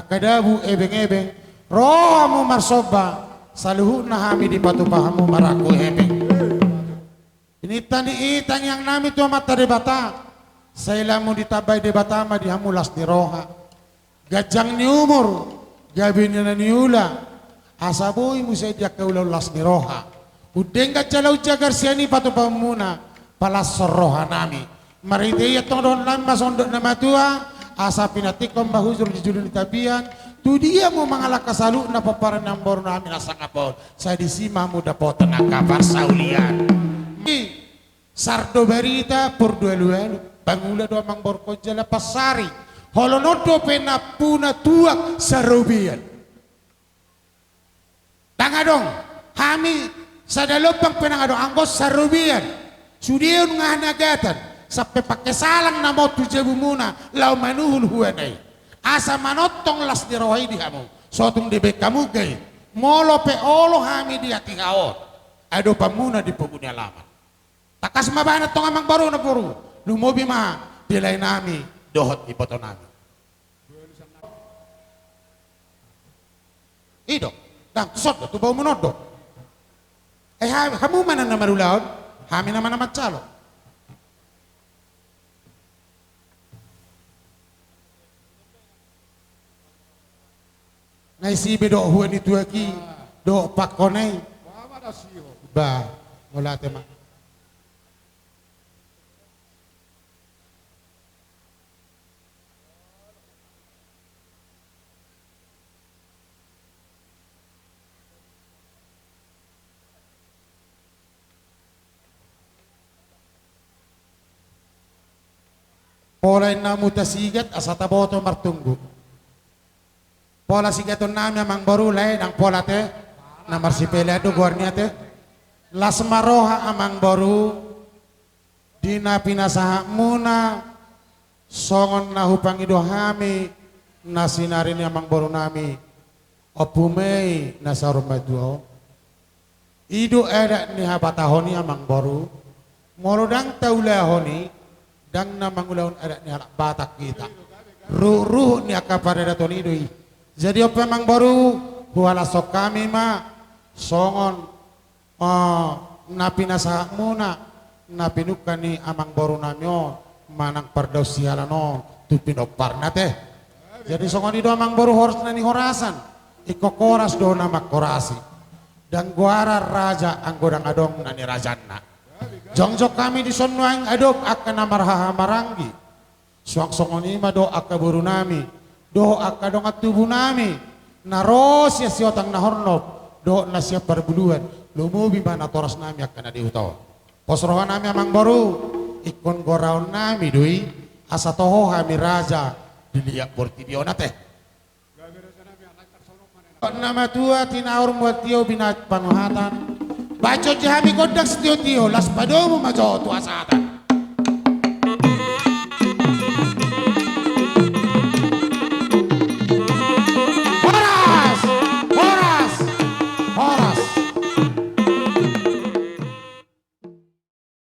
Kadabu ebeng-ebeng, ro hamu marsomba, saluhutna hami dipatupa hamu marangkup hepeng. Pinangido ni tangiang nami tu Amanta Debata, sai lam ditambai Debata ma di hamu las ni roha, ganjang ni umur, gabe na niula, asa boi muse di angka ulaon las ni roha. Undenggan jala unjagar sian i patupaonmuna, palashon roha nami. Marhite i antong dohonon nami ma songon dok ni na matua, asa pinantikhon ma hujur di julu ni tapian, tu dia hamu mangalangka saluhutna pomparan ni amangboru nami na sangap on, sai disi ma hamu dapotan angka parsaulian. I, sar do barita, pur do alualu, pangula do amangborungkon jala pansari, holong on dope nampuna tuak sarobean. Ndang adong, hami sada lombang pe ndang adong, anggo sarobean, sude on nga hanagatan, sampe pangke salang nama on tu jabumuna, laho manuhul huana i. Asa manongtong las ni roha i di hamu, so tung dibaen hamu gabe, molo pe olo hami di hatiha on, adopanmuna di pogu ni alaman. Tangkas ma bahen antong amangboru na boru, lumobi ma di lae nami dohot iboto nami. I do, ndang, tu son do, tu baomu on do. Eh, ha-, hamu ma na, na marulaon, hami nama na mansalo. Nga isi be dohot hua ni tuak i, dohot pangkona i. Ba, mauliate ma. Pola inna mutasigat asa taboto martunggu. Pola sigaton nami amangboru, lae, ndang pola te, na marsipelean do goarna te. Las ma roha amangboru, di na pinasahatmuna, songon na hupangido hami, na sinari ni amangboru nami, ompumuna i na saur matua on. I do adat ni habatahon i amangboru, molo ndang taulahon i, ndang na mangulahon adat ni halak Batak hita. Ruhut-ruhut ni angka paradaton i do i. Jadi on pe amangboru, huhalashon hami ma, songon, eh, na pinasahatmuna, na pinungka ni amangboru nami on, manang pardaun sihalan on, tu pinomparna te. Jadi songon i do amangboru horas na nihorasan, ingkon horas do na manghorasi. Ndang goaran raja anggo ndang adong na nirajanna. Jongjong hami di son nuaeng adop angka na marhaha maranggi. Suang songon i ma dohot angka boru nami, dohot angka dongan tubu nami, na ro sian Sihotang na Hornop, dohot na sian Parbuluan, lumobi ma natoras nami angka na di huta on. Pos roha nami amangboru, ingkon goraon nami do i, asa toho hami raja di liat portibi on ate. Na matua tinaur mual tio binahen panuhatan. Bahen jo hami gondang sitio-tio, laos padomu ma jo tu hasahatan.